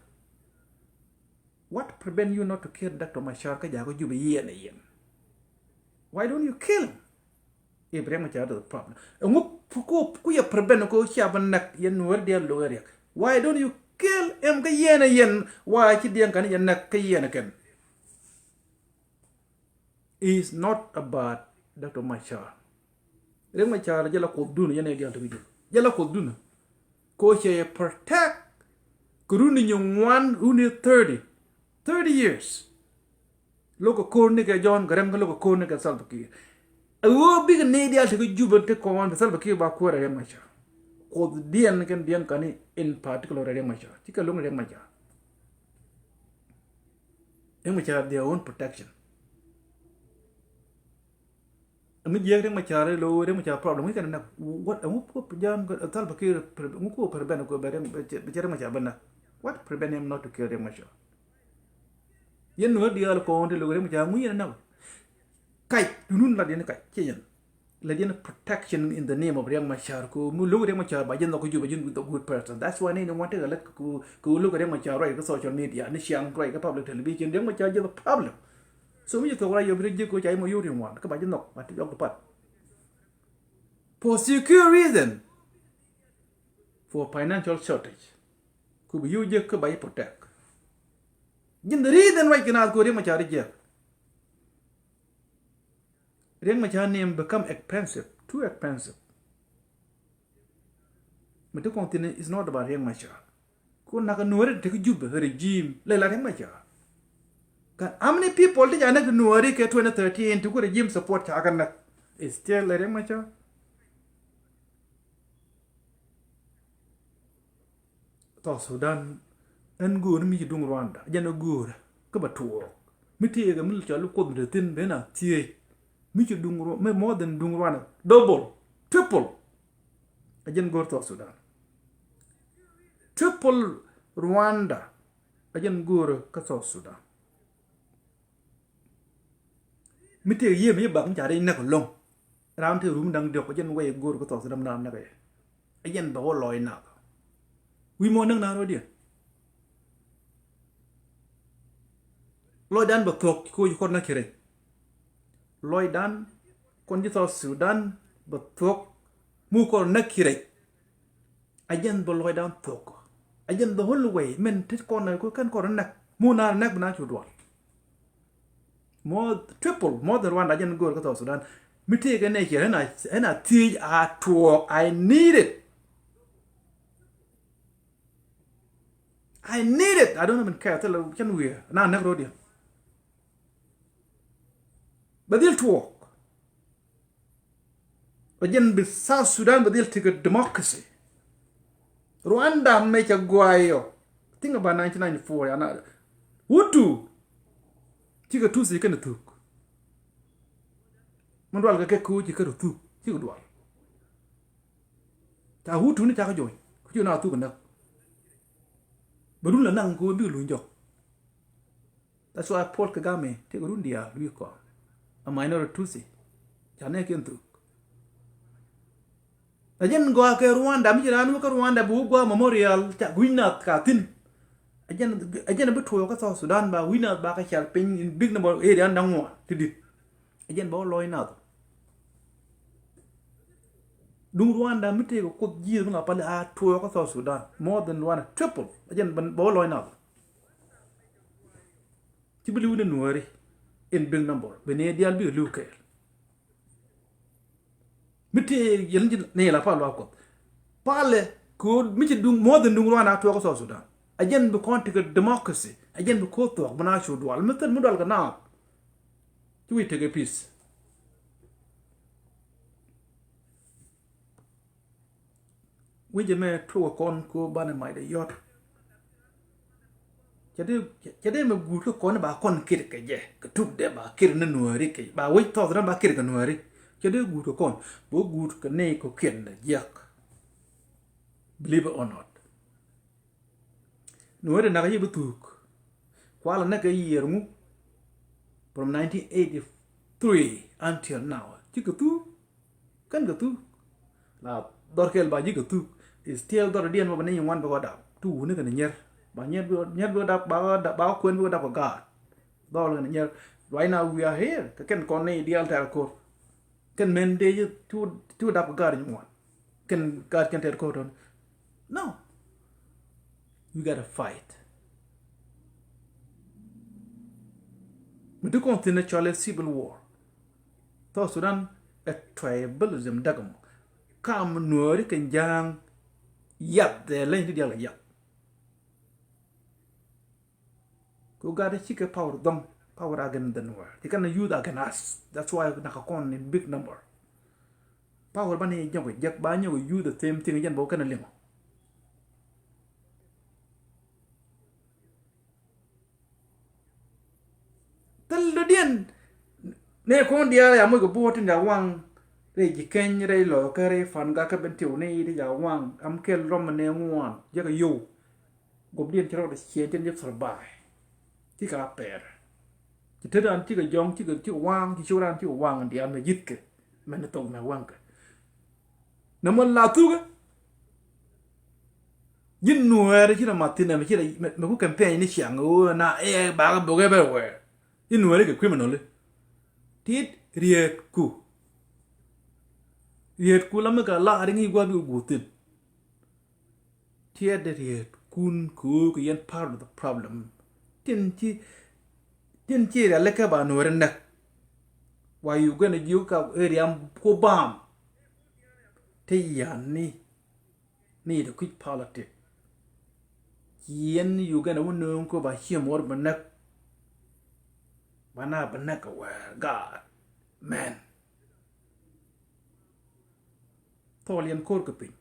What prevent you not to kill Doctor Macar kä jakä Jubɛ yɛn yɛn? Why don't you kill him? If Riɛk Macar is the problem. Ŋu ku ku yɛ prevent ko cia bä näk yɛn nuäär diɛn lo̱k riɛk. Why don't you kill him kä yɛn yɛn? Why ci diɛn kan yɛ näk kä yɛn kɛn? Is not about Doctor Macar. Riɛk Macar jɛ la Kuothdun yɛn ɛ dial ti wi̱cdu. Jɛ la Kuothdun. Ko cɛ protect. Kɛ runi nyi ŋuan runi thirty. Thirty years. Lo̱k kɛ ko̱r ni kɛ John Garang kɛ lo̱k kɛ ko̱r ni kɛ Salva Kiir. Ɛ ɣöö bikɛ ni dial ti kɛ Jubɛ ti kɔn bi Salva Kiir ba kuäär ɛ Riɛk Macar. Kuothdiɛn kɛn diɛn kani in particular ɛ Riɛk Macar. Cikɛ lo̱k ni Riɛk Macar. Riɛk Macar their own protection. Ɛŋu jiɛk Riɛk Macar ilo Riɛk Macar problem ŋu kɛn nɛk? What, ɛŋu John Salva Kiir, ɛŋu ku prevent ko bɛ Riɛk Macar bɛ nɛk? What prevent him not to kill Riɛk Macar? Yɛn nuäär diaal kɔn ti lo Riɛk Macar ŋu yɛn nɛk? Kac dunun lat yɛn kac ci yɛn. Lɛ jɛn protection in the name of Riek Machar. Ku mi lo̱k Riek Machar ba jɛ nhɔk kä Juba, jɛn the good person. That's why ni ni ŋuan tekɛ lät ku, ku lo̱k Riek Machar ruac kä social media, ni ciaŋ ruac kä public television. Riek Machar jɛ the problem. So mi jɛ thok ruac yɔ bi rɛ jɛ ko ca imɔ yori ŋuan kä ba jɛ nhɔk ba ti jɔk di pat. For secure reason, for financial shortage. Ku bi yio̱w jek kä ba yi protect. Jin the reason why kina ku Riek Machar jek. Riek Machar name become expensive, too expensive. Mi ti kɔn thin is not about Riek Machar. Ku nak Nuäri ti ki Juba regime lɛ la Riek Machar. Kan how many people ti ja nak Nuäri kɛ twenty thirteen ti ku regime support ca ka nak? Is still la Riek Machar. South Sudan ɛn go̱o̱r mi ci duŋ Rwanda jɛn ɛ go̱o̱r kä ba tuɔɔk mi tëëkɛ mi cɔl kuoth mi te thi̱n ben a thiec mi ci duŋ Ru- mi more than duŋ Rwanda, double, triple. A jɛn go̱o̱r South Sudan, triple Rwanda. A jɛn go̱o̱r kä South Sudan. Mi tëëk yiëë mi ci bak mi ca rɛy näk ɛlɔ̱ŋ. Raan tëëk rum da̱ŋ diɔ̱k, a jɛn wɛy go̱o̱r kä South Sudan mi na näk ɛ. A jɛn bɛ wä lɔc nath. Wi̱i̱ mɔ näk na rɔ̱diɛn. Lɔcdan bɛ thuɔ̱k koc kɔn näk ci rɛy. Lɔcdan kɔn ci South Sudan bɛ thuɔ̱k mu kɔn näk ci rɛy. A jɛn bä lɔcdan thuɔ̱k. A jɛn the whole way min ti kɔn na ku kɛn kɔn näk. Mu na näk bi na cu dual. More triple, more than Rwanda a jɛn go̱o̱r kä South Sudan. Mi tëëkɛ nɛ ciɛ ɛn a, ɛn a thiec a tuɔɔk. I need it. I need it. I don't even care. Thilɛ cɛn wi̱i̱ na näk rɔ̱diɛn. Bɛ dhil tuɔɔk. Bɛ jɛn bi South Sudan bɛ dhil tekɛ democracy. Rwanda mɛ cɛ guayɔ. Think about nineteen ninety-four, yana Hutu. Cikɛ Tutsi kɛn thuk. Mɛ dual kɛ kɛ koci kɛ thuk. Cikɛ dual. Ca Hutu ni cakɛ jo̱o̱ny. Ku ci na thuk näk. Bɛ run la naŋ ku bi luny jɔk. That's why Paul Kagame tëëkɛ run diaal wi̱i̱ kɔn. A minority Tutsi. Ca nɛ kiɛn thuk. A jɛn gɔaa kɛ Rwanda, mi ci raan wä kä Rwanda bi wä gɔaa memorial ca gui̱c nath ka thi̱n. A jɛn, a jɛn bi tuɔɔk kä South Sudan ba wi̱i̱ nath ba kä cal piny in big number area da̱ŋ ŋuan ti di̱t. A jɛn ba wä lɔc nath. Duŋ Rwanda mi tëëkɛ kuoth ji̱ mi la pali a tuɔɔk kä South Sudan more than Rwanda, triple. A jɛn ba wä lɔc nath. Ci bi li̱w ni Nuääri in big number. Bi ni diaal bi li̱w kɛɛl. Mi tëë yɛn ji̱ ni la pal wa kuɔth. Palɛ ko̱o̱d mi ci duŋ more than duŋ Rwanda tuɔɔk kä South Sudan. A jɛn bi kɔn tekɛ democracy. A jɛn bi ko̱o̱d thuɔ̱k bi na cu dual. Mi thil mi dual kɛ naath. Ci wi̱c tekɛ peace. Wi̱cɛ mɛ tuɔk kɔn ko banɛ mac dee yɔt. Cɛ dee, cɛ dee mɛ guut kä kɔn ba kɔn kir kɛ jɛ kɛ tuk dee ba kir ni Nuääri kɛ ba wec thɔth ni ba kir kɛ Nuääri. Cɛ dee guut kɛ kɔn bɛ guut kɛ nɛy kɔ kiɛn dee jiɛk. Believe it or not. Nuääri nak yi bi thuk. Kualɛ näk kɛ year ŋu? From nineteen eighty-three until now. Cikɛ thuk. Kɛn kɛ thuk. La dhɔr kɛl ba ji̱ kɛ thuk. Is still dhɔr diɛn mɔ bɛ ni ŋuan bɛ kɔ dap. Tu wuni kɛn nyier. Ba nyier bi, nyier bi dap, ba, ba kuɛn bi dap kɔ gaat. Dhɔr kɛn nyier. Right now we are here. Kɛ kɛn kɔn ni dial tɛr kor. Kɛn mɛn dee ji̱ ti wä, ti wä dap kɛ gaat ji̱ ŋuan. Kɛn gaat kɛn tɛt ko̱r tɔn. No. We gotta fight. Mi ti kɔn thin ɛ cɔl ɛ civil war. South Sudan ɛ tribalism däk mɔ. Kam Nuääri kɛ Ja̱a̱ŋ yath ɛ leny ti dial kɛ yath. Kɛ gat cikɛ power dhɔŋ, power against the Nuer. They gonna use against us. That's why nakɛ kɔn in big number. Power bani jɔk jek ba nyɔk use the same thing jɛn bä kɛn liŋɔ. Thil dɔ̱diɛn ni kɔn diaal ya moc kɛ buɔt tin ya waŋ rɛy ji̱ keny rɛy lɔkä rɛy fan gak kä ben tiw ni ti ya waŋ am kɛl rɔm ni ŋuan jek yow. Guɔpdiɛn ci rɔɔdɛ ciɛ jɛn jɛ thurbaɛ. Cikɛ a pɛr. Ci tetdan cikɛ jɔ̱ŋ cikɛ cikɛ waŋ ci ciwdan cikɛ waŋ diaal mɛ ji̱thkɛ. Mɛn ni thok mɛ waŋkɛ. Nɛ mɔ la thukɛ. Ji̱n nuɛɛrɛ ci na ma thin ɛmɛ ci na mɛ ku campaign ni ciaŋ ɣöö na ɛ bakɛ bokɛ bɛ wɛɛ. Ji̱n nuɛɛrɛ kɛ criminal. Tit riet ku. Riet ku la mi ka la ri ŋi̱i̱c gua̱a̱th bi ku guuth thin. Tiɛt de riet kun kɛ ɣöö kɛ yɛn part of the problem. Tin ci, tin ci rialikä ba nuɛɛrɛ näk. Wa Uganda jiök ka area ku bam. Te yan ni, ni de kui̱c politic. Ci yɛn Uganda wä nööŋ kɛ ba ciɛ muɔr bɛ näk. Ba na bɛ näk kɛ wɛɛr gaat mɛn. Thɔɔl yɛn ko̱r kɛ piny.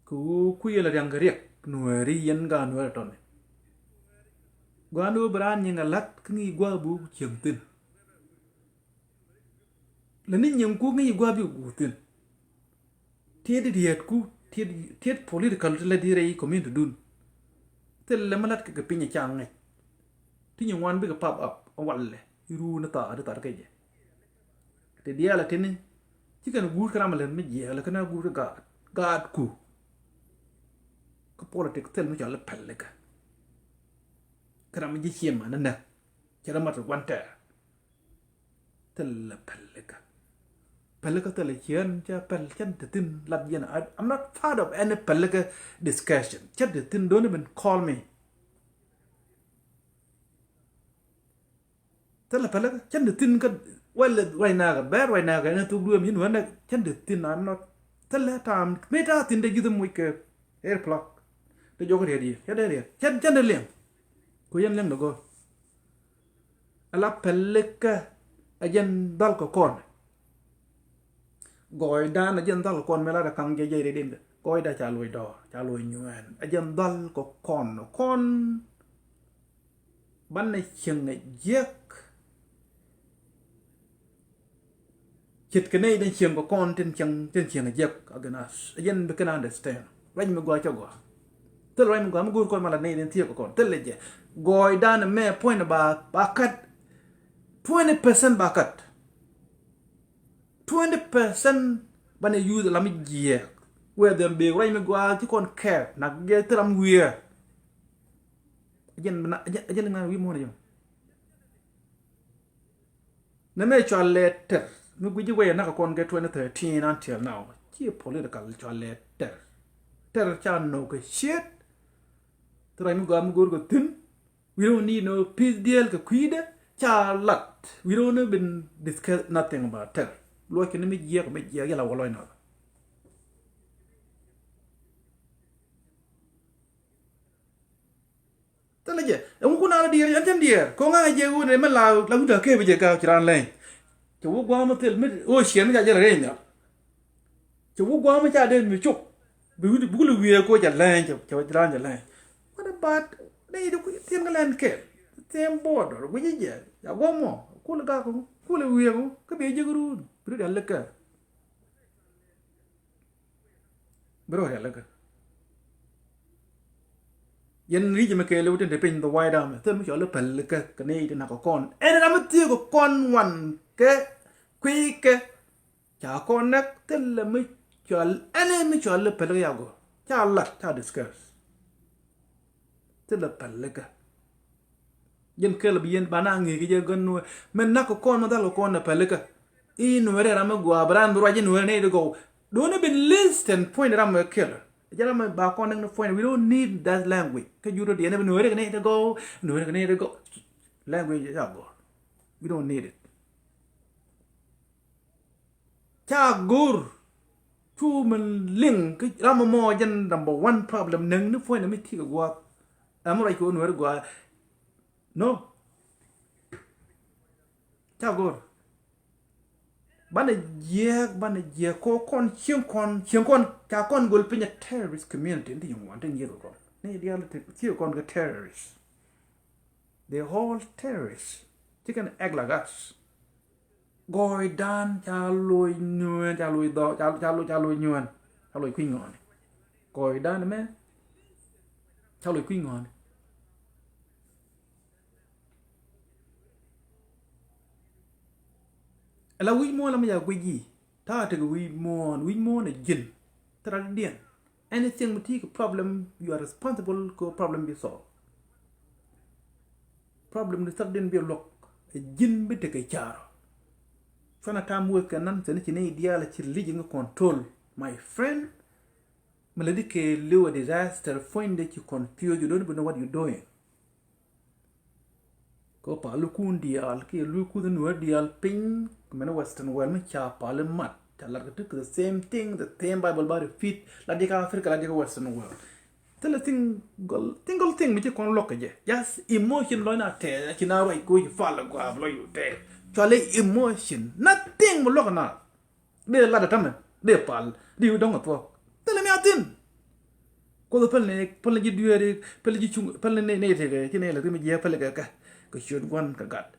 Kɛ ɣöö kui̱ yɛl riaŋ kɛ riɛk nuɛɛri yɛn gaa nuɛɛri tɔni. Gua̱a̱n ɣöö bi raan nyiŋ a la̱t kä ŋi̱i̱c gua̱a̱k bi wä cieŋ thi̱n. Lɛ ni nyiŋku ŋi̱i̱c gua̱a̱k bi guur thi̱n. Tiet di rietku, tiet, tiet political ti lɛ di rɛy community dun. Thilɛ mi la̱t kɛ kɛ piny ca ŋäc. Ti nyin wan bikɛ pop up a walɛ iruun thaat thaat kɛ jɛ. Ti diaal a tini ci kɛn guur kä ram a lät mi jiɛɛk lɛ kɛn a guur kä gaat, gaatku. Kä politic thil mi cɔl i̱ pälikä. Kä ram mi ji̱ ciɛ man inɛ cɛ rɛ mat wan tɛɛr. Thilɛ pälikä. Pälikä thilɛ ciɛ ɛn cɛ päl cɛn te thi̱n lat yɛn. I, I'm not part of any pälikä discussion. Cɛn te thi̱n, don't even call me. Thilɛ pälikä cɛn te thi̱n kä wɛl ruac nakä bɛr ruac nakä ɛn thuk duëëm yɛn wänɛ cɛn te thi̱n. I'm not, thilɛ ta̱a̱m mi ta̱a̱ thi̱n te ji̱th muc kɛ air plug. Te jɔk riet yɛ cɛn te riet cɛn, cɛn te liɛŋ. Ku yɛn liɛŋ te go̱o̱r. Ala pälikä a jɛn dhal kɛ kɔn. Gɔɔydan a jɛn dhal kɛ kɔn mi la rɛ kaŋ jɛ jɛ rɛ din. Gɔɔyda ca luɔc dɔɔr ca luɔc nyuɛɛn a jɛn dhal kɛ kɔn kɔn. Banɛ cieŋ a jiäk. Ce̱tkɛ nɛy den cieŋ kɛ kɔn tin cieŋ, tin cieŋ a jiäk against us. A jɛn bi kɛn understand. Ruac mi gɔaa cɛ gɔaa. Thil ruac mi gɔaa mi go̱o̱r kɔn ma la nɛy den thiek kɛ kɔn. Thil lɛ jɛ. Gɔɔydan mɛ puɔ̱ny ba, ba kat. Twenty percent ba kat. Twenty percent banɛ use la mi jiɛk. Where them big ruac mi gɔaa ci kɔn care. Nak gɛ thil ram wiɛ. A jɛn, a jɛn, a jɛn ŋa wi̱i̱ muɔ̱ɔ̱n a jɛn. Nɛ mɛ cɔal lɛ tɛr mi guic ji̱ wec ɛ nak kɔn kɛ twenty thirteen until now. Ci political cɔal lɛ tɛr. Tɛr ca nɔ kɛ ciet. Thil ruac mi gɔaa mi go̱o̱r kɛ thi̱n. We don't need no peace deal kɛ kui̱dɛ. Ca lat. We don't even discuss nothing about tɛr. Luɔc kɛ ni mi jiɛk mi jiɛk yɛl a wä lɔc nɔ. Thilɛ jɛ ɛŋu kun a la diɛɛr ɛn cɛn diɛɛr ko̱ŋ a jɛ wun ɛmɛ la, la wut a kee bi jɛ ka ci raan lɛny. Cɛ wä gua̱a̱m thil mi ocean mi ca jɛ la rɛy nhial. Cɛ wä gua̱a̱m ca dee mi cuk bi wut bi kul wiee ko ca lɛny cɛ, cɛ raan ca lɛny. What about nɛy di kui̱ thiɛn kä lɛn kɛl thiɛn border guic jɛ ca gua̱a̱m mɔ kul gak kul wiee ko kä bi jek ruun bi ri dial lɛ kɛl. Bi rɔ rialikä. Yɛn ri̱c mi kɛɛliw tin te piny the White Army thil mi cɔl i̱ pälikä kɛ ni ti nak kɛ kɔn ɛn ram mi thiek kɛ kɔn wan kɛ kui̱ kɛ ca kɔn näk thil mi cɔl ɛn mi cɔl i̱ pälikä ya gɔ̱r ca lat ca discuss. Thilɛ pälikä. Jɛn kɛl bi yɛn ba na ŋi̱i̱c kɛ jɛ gän nuɛ mɛ nak kɛ kɔn mɛ dhal kɛ kɔn nɛ pälikä. I̱ nuɛrɛ ram mɛ gɔaa bɛ ran bi ruac i̱ nuɛrɛ nɛ i̱ ti gɔw. Don't even listen point ram mɛ kɛl. Jɛ ram mɛ ba kɔn nɛ point, we don't need that language. Kä jur rɔ diɛn bi nuɛrɛ kɛ nɛ i̱ ti gɔw nuɛrɛ kɛ nɛ i̱ ti gɔw. Language ca gɔr. We don't need it. Ca go̱r cu min liŋ kä ram mɔ jɛn number one problem näŋ ni puɔ̱ny mi ti kɛ gua̱a̱th. Ɛm ruac kɛ wä nuɛri gua̱a̱th. No. Ca go̱r. Banɛ jiɛk banɛ jiɛk ko kɔn cieŋ kɔn cieŋ kɔn ca kɔn gol piny a terrorist community ni ti yɔŋ wan ti nyieth kɛ kɔn ni diaal ti cieŋ kɔn kɛ terrorist. They all terrorists. Ci kɛn act like us. Gɔɔydan ca loc nyuɛɛn ca loc dhɔ ca ca loc ca loc nyuɛɛn ca loc kui̱ ŋɔɔni. Gɔɔydan mɛ ca loc kui̱ ŋɔɔni. Ala wi̱c muɔ̱ɔ̱n la mi ca guic i̱ ta̱a̱ tekɛ wi̱c muɔ̱ɔ̱n, wi̱c muɔ̱ɔ̱n ɛ ji̱n. Thil rat diɛn. Anything mi ti kɛ problem, you are responsible kɛ problem bi solve. Problem di thil rat diɛn bi luɔk ɛ ji̱n bi tekɛ ca̱r. Cuanɛ tam weth kɛ nan thil ni ci ni diaal ci religion control. My friend, mi lɛ di kɛ liw a disaster, puɔ̱nydɛ ci confuse, you don't even know what you doing. Kɛ pal lukun diaal kiɛ lukun nuɔ̱ɔ̱r diaal piny. Mɛn Western world mi ca pal mat ca lat kɛ ti kɛ the same thing, the same Bible ba repeat. Lat di kɛ Africa, lat di kɛ Western world. Thilɛ single, single thing mi ci kɔn luɔk kɛ jɛ. Just emotion lɔc na tɛth, ci na ruac koc pal gua̱a̱p lɔc yu tɛth. Cualɛ emotion. Nothing mi luɔk na. Dee lat ɛ tämɛ, dee pal, dee wi̱i̱ dɔ̱ŋ ɛ thuɔ̱k. Thilɛ mi a thi̱n. Kuoth päl ni, päl ni ji̱ dueeri, päl ni ji̱ cuŋ, päl ni ni tekɛ, ci ni lɛ rim jiɛ päl kɛ kɛ, kɛ ciöt gua̱n kɛ gat.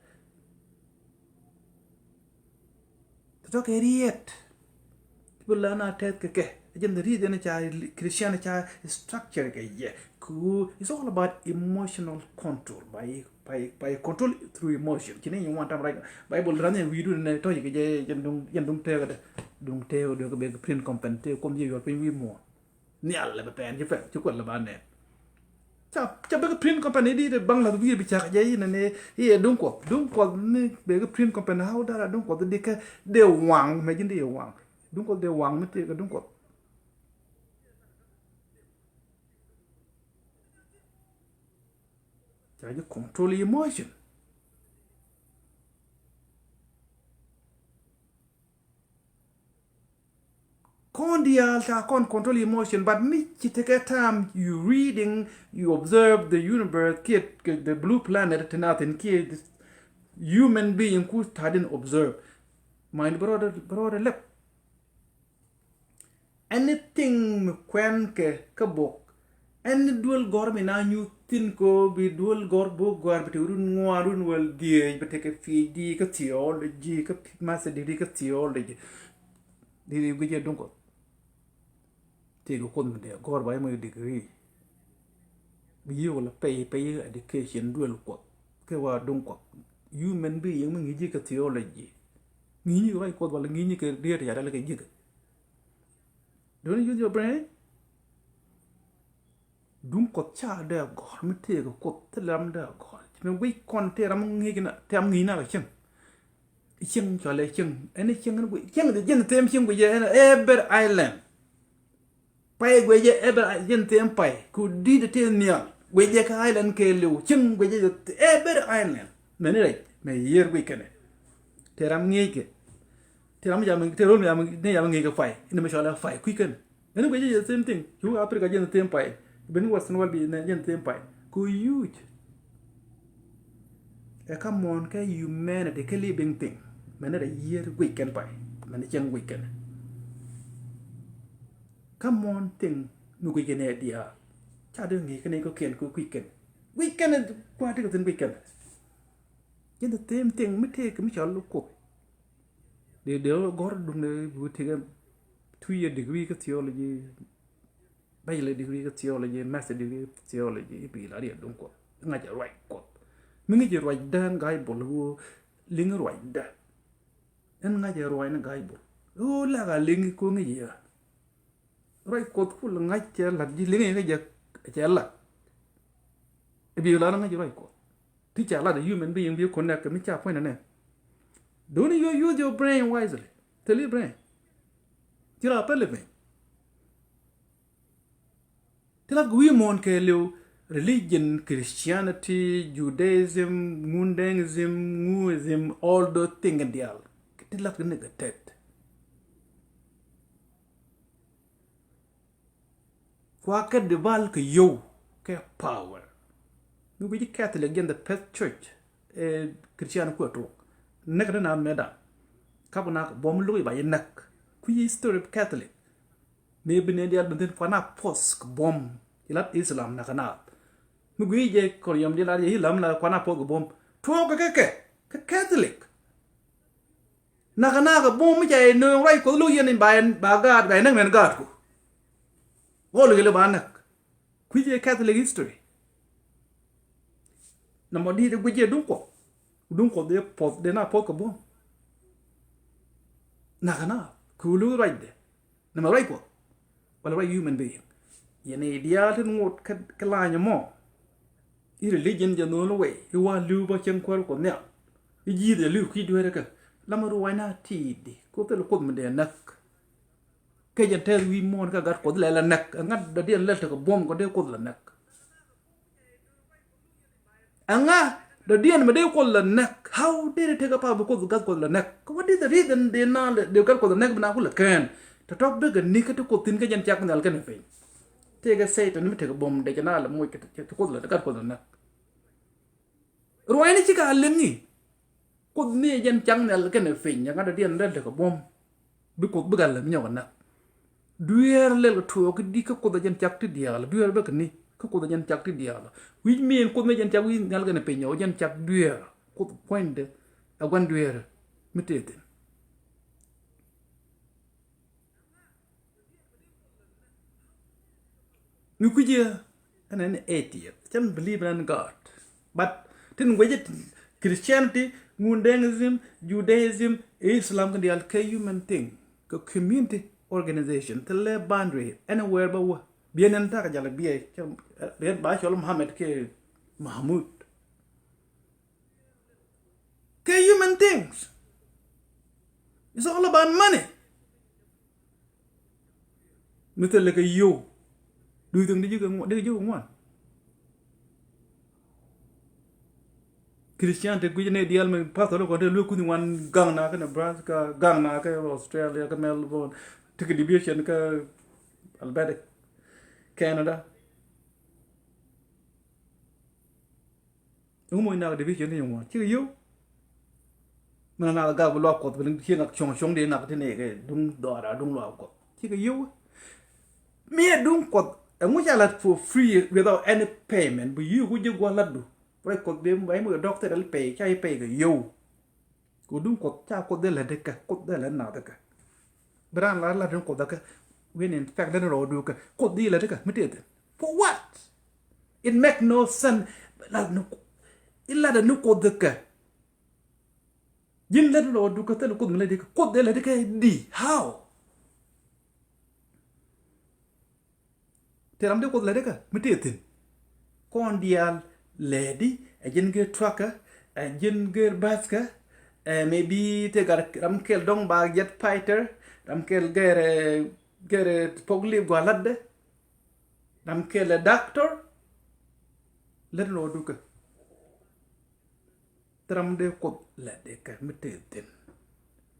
Tɔ̱tɔ̱ kɛ riet. Ci bi la na tɛth kɛ kɛ. Jɛn the reason ca Christian ca structure kɛ yɛ. Ku, it's all about emotional control. By, by, by control through emotion. Ci ni ŋuan tam right. Bible ran ni wi̱i̱ dun ni tɔ̱ kɛ jɛ jɛn duŋ, jɛn duŋ tëëk dɛ. Duŋ tëëk dɛ kɛ bɛ kɛ print company tëëk kuɔm yɛ yuɔr piny wi̱i̱ muɔ. Nhial lɛ bɛ pɛn ci pɛn ci kuɛl lɛ ba nɛn. Ca, ca bɛ kɛ print company di de baŋ lath wi̱i̱ bi cak jɛ inɛ ni iɛ duŋ kuɔth. Duŋ kuɔth ni bɛ kɛ print company, how dara duŋ kuɔth di kɛ de waŋ, mɛ ji̱n di iɛ waŋ. Duŋ kuɔth de waŋ mi tëëk kɛ duŋ kuɔth. Ca ji̱ control emotion. Kɔn diaal ca kɔn control emotion, but mi ci tekɛ time you reading, you observe the universe, kiɛ, kiɛ the blue planet, ti na thin kiɛ this human being ku ta̱a̱ din observe. Mind bɛ rɔɔdɛ, bɛ rɔɔdɛ lɛp. Anything mi kuɛn kɛ kä bok. Ɛn duel gɔr mi na nyuth thin ko bi duel gɔr bo gɔr bi te run ŋuan run wäl dhieec bi te kɛ PhD kä theology kä master degree kä theology. Di di guic ɛ duŋ kɔth. Tëëk kɛ kuoth mi dee gɔr ba yɛ mɔ degree. Bi yiëë wala pay, pay education duel kuɔth. Kɛ wa duŋ kɔth. Human being mi ŋi̱i̱c ji̱ kä theology. Ŋi̱i̱c ji̱ kɛ ruac kuɔth wala ŋi̱i̱c ji̱ kɛ riet ca dal kɛ ji̱ kɛ. Don't you use your brain? Duŋ kɔth ca dee gɔr mi tëëk kɛ kuoth, thilɛ ram dee gɔr. Ci mi guic kɔn tëë ram ŋi̱i̱c na, tëë ram ŋi̱i̱c na kɛ cieŋ. Cieŋ cɔalɛ cieŋ. Ɛn cieŋ ɛn guic. Cieŋ di jɛn thiem cieŋ guic jɛ ɛn every island. Pay guic jɛ every i-, jɛn thiem pay. Ku di̱t tëë nhial. Guic jɛ kä island kɛɛliw. Cieŋ guic jɛ every island. Mɛni rɛc. Mɛ yiër guic kɛnɛ. Tëë ram ŋi̱i̱c kɛ. Tëë ram mi jam, tëë rol mi jam, ni jam ŋi̱i̱c kɛ pay. Ini mi cɔalɛ pay kui̱ kɛn. Ɛn guic jɛ the same thing. Cu Africa jɛn the same pay. Beni Western world bi jɛn the same pay. Ku huge. Ɛ kä muɔ̱ɔ̱n kɛ humanity kɛ living thing. Mɛn rɛ yiër guic kɛn pay. Mɛn cieŋ guic kɛn. Kä muɔ̱ɔ̱n thing mi guic kɛn ɛ diaal. Ca dee ŋi̱i̱c kɛn ɛ kɔ̱kiɛn kɛ guic kɛn. Guic kɛn ɛ kua tekɛ thin guic kɛn. Jɛn the same thing mi tëëk mi cɔl kuoth. Dee dee gɔr duŋ dee bi tekɛ two year degree kä theology. Bachelor degree kä theology, master degree kä theology, i̱ bi la riɛk duŋ kuɔth. I̱ ŋa̱c ɛ ruac kuɔth. Mi ŋi̱c ɛ ruacdä ɛn ga̱a̱c bol ɣöö liŋ ruacdä. Ɛn ŋa̱c ɛ ruac ni ga̱a̱c bol. Ɣöö lak a liŋ i̱ ko̱ ŋi̱c ɛ. Ruac kuɔth kul ŋa̱c cɛ la̱t ji̱ liŋ ɛ kä jɛ cɛ la̱t. I̱ bi la ŋa̱c ɛ ruac kuɔth. Ti ca lat a human being bi connect mi ca puɔ̱ny nɛ. Don't you use your brain wisely? Thil i̱ brain. Ci la pɛl i̱ piny. Ti lat kɛ wi̱i̱ muɔ̱ɔ̱n kɛɛliw, religion, Christianity, Judaism, Ngundeŋism, Nguism, all those things diaal. Ti lat kɛ ni kɛ tɛth. Kua kɛ di bal kɛ yow kɛ power. Mi guici Catholic jɛn the first church, eh, Christian kuɛ tok. Näk ni na mɛda. Kap na kɛ buɔm lo̱k iba yi näk. Kui̱ history of Catholic. Mi bi ni dial bi thin kua na post kɛ buɔm. Ilat Islam na kɛ na. Mi guici jɛ kɔn yɔm di lat yɛ Islam na kua na post kɛ buɔm. Tuɔk kɛ kɛ kɛ. Kɛ Catholic. Nakä nakä bum mi ca yɛ nööŋ ruac Kuɔth lo̱k yɛn ba yɛn ba gaat ba yɛn näk mɛn gaatku. Ɣɔl kɛ lɛ ba näk. Kui̱c yɛ Catholic history. Nɔmɔ di̱i̱t ɛ guic yɛ duŋ Kuɔth. Duŋ Kuɔth dee puɔth dee na puɔth kɛ bum. Nakä na kulu ruacdɛ. Nɛ mɛ ruac Kuɔth wala ruac human being. Yɛn i̱ diaal tin ŋot kä lany mɔ. I̱ religion jɛ nhol wei i̱ wa li̱w bä cieŋ kuäär Kuɔth nhial. I̱ ji̱th jɛ li̱w ki̱ dueerä kä lamä ruac na ti̱i̱t di Kuoth thil Kuoth mi dee näk. Kɛ jɛn tɛth wi̱i̱ muɔ̱ɔ̱n kä gat Kuɔth lɛ la näk. Ɛŋa dɔ̱diɛn lɛl tekɛ buɔ̱m kɔ dee Kuoth la näk. Ɛŋa dɔ̱diɛn mi dee Kuoth la näk? How did it take a power bi Kuoth gat Kuɔth la näk? What is the reason dee na dee gat Kuɔth la näk bi na kulɛ kɛn? Tɔ̱tɔ̱ bikɛ ni kä ti Kuoth thi̱n kä jɛn cak nhial kɛnɛ piny. Tëëkɛ Satan mi tekɛ buɔ̱m dee jɛ na la moc kɛ ti Kuoth la gat Kuɔth la näk. Ruaacni cikɛ a liŋi. Kuoth ni jɛn cak nhial kɛnɛ piny, ɛŋa dɔ̱diɛn lɛl tekɛ buɔ̱m bi Kuoth bi gat lɛ mi nyɔk ɛ näk? Dueer lɛl kɛ tuɔɔk kä di kä Kuoth ɛ jɛn cak ti diaal, dueer bä kɛ ni kä Kuoth ɛ jɛn cak ti diaal. Wi̱c mi ɛn Kuoth ni jɛn cak wi̱i̱ nhial kɛnɛ piny ɔ jɛn cak dueer. Kuoth puɔ̱nydɛ ɛ gua̱n dueer mi tëë thi̱n. Mi kui̱cä ɛn ɛn atheist, cä believe in God. But tin guecä Christianity, Ngundeŋism, Judaism, Islam kɛ diaal kɛ human thing, kɛ community organization, thilɛ boundary anywhere bä wä. Biɛ nɛn takä jal biɛ, cä riet ba cɔl Muhammad kɛ Mahmud. Kɛ human things. It's all about money. Mi thilɛ kɛ yio̱w. Do you think di ji̱ kɛ ŋuan? Di ji̱ kɛ ŋuan. Christian te guic ni diaal mi pastor kɔn te luek kuth ŋuan gaŋ na kä Nebraska, gaŋ na kä Australia, kä Melbourne, tekɛ division kä Alberta, Canada. Ŋu moc nak division ni ŋuan cikɛ yio̱w. Min a nak gak bi luak Kuɔth bi liŋ cie ŋak cuɔ̱ŋ cuɔ̱ŋ di ŋak ti ni kɛ duŋ dhɔra duŋ luak Kuɔth cikɛ yio̱w. Mi ɛ duŋ Kuɔth ɛ ŋu ca lat for free without any payment bi yio̱w ku ji̱ gua̱l latdu. Ruac Kuɔth bi ba i̱ moc ɛ dɔk thil pay ca i̱ pay kɛ yio̱w. Kɛ duŋ Kuɔth ca Kuoth dee lät ikä, Kuoth dee lät nath ikä. Bi raan la lät in Kuoth ikä, wi̱n in fact lät in rɔɔdu ikä, Kuoth dee lät ikä mi tëë thi̱n. For what? It make no sense. Lat ni, ilat ni Kuoth ikä. Ji̱n lät in rɔɔdu ikä thil Kuoth mi lät ikä, Kuoth dee lät ikä di. How? Tëë ram dee Kuoth lätdä kä mi tëë thi̱n. Kɔn diaal lätdi ɛ ji̱n gee trucka, ɛ ji̱n gee bathkä, ɛ maybe tëë gat ram kɛl dɔ̱ŋ ba jet fighter, ram kɛl gɛr, gɛr pok lip gɔaa lätdä, ram kɛl ɛ doctor, lät rɔɔdu kä. Thil ram dee Kuoth lätdɛ kɛ mi tëë thi̱n.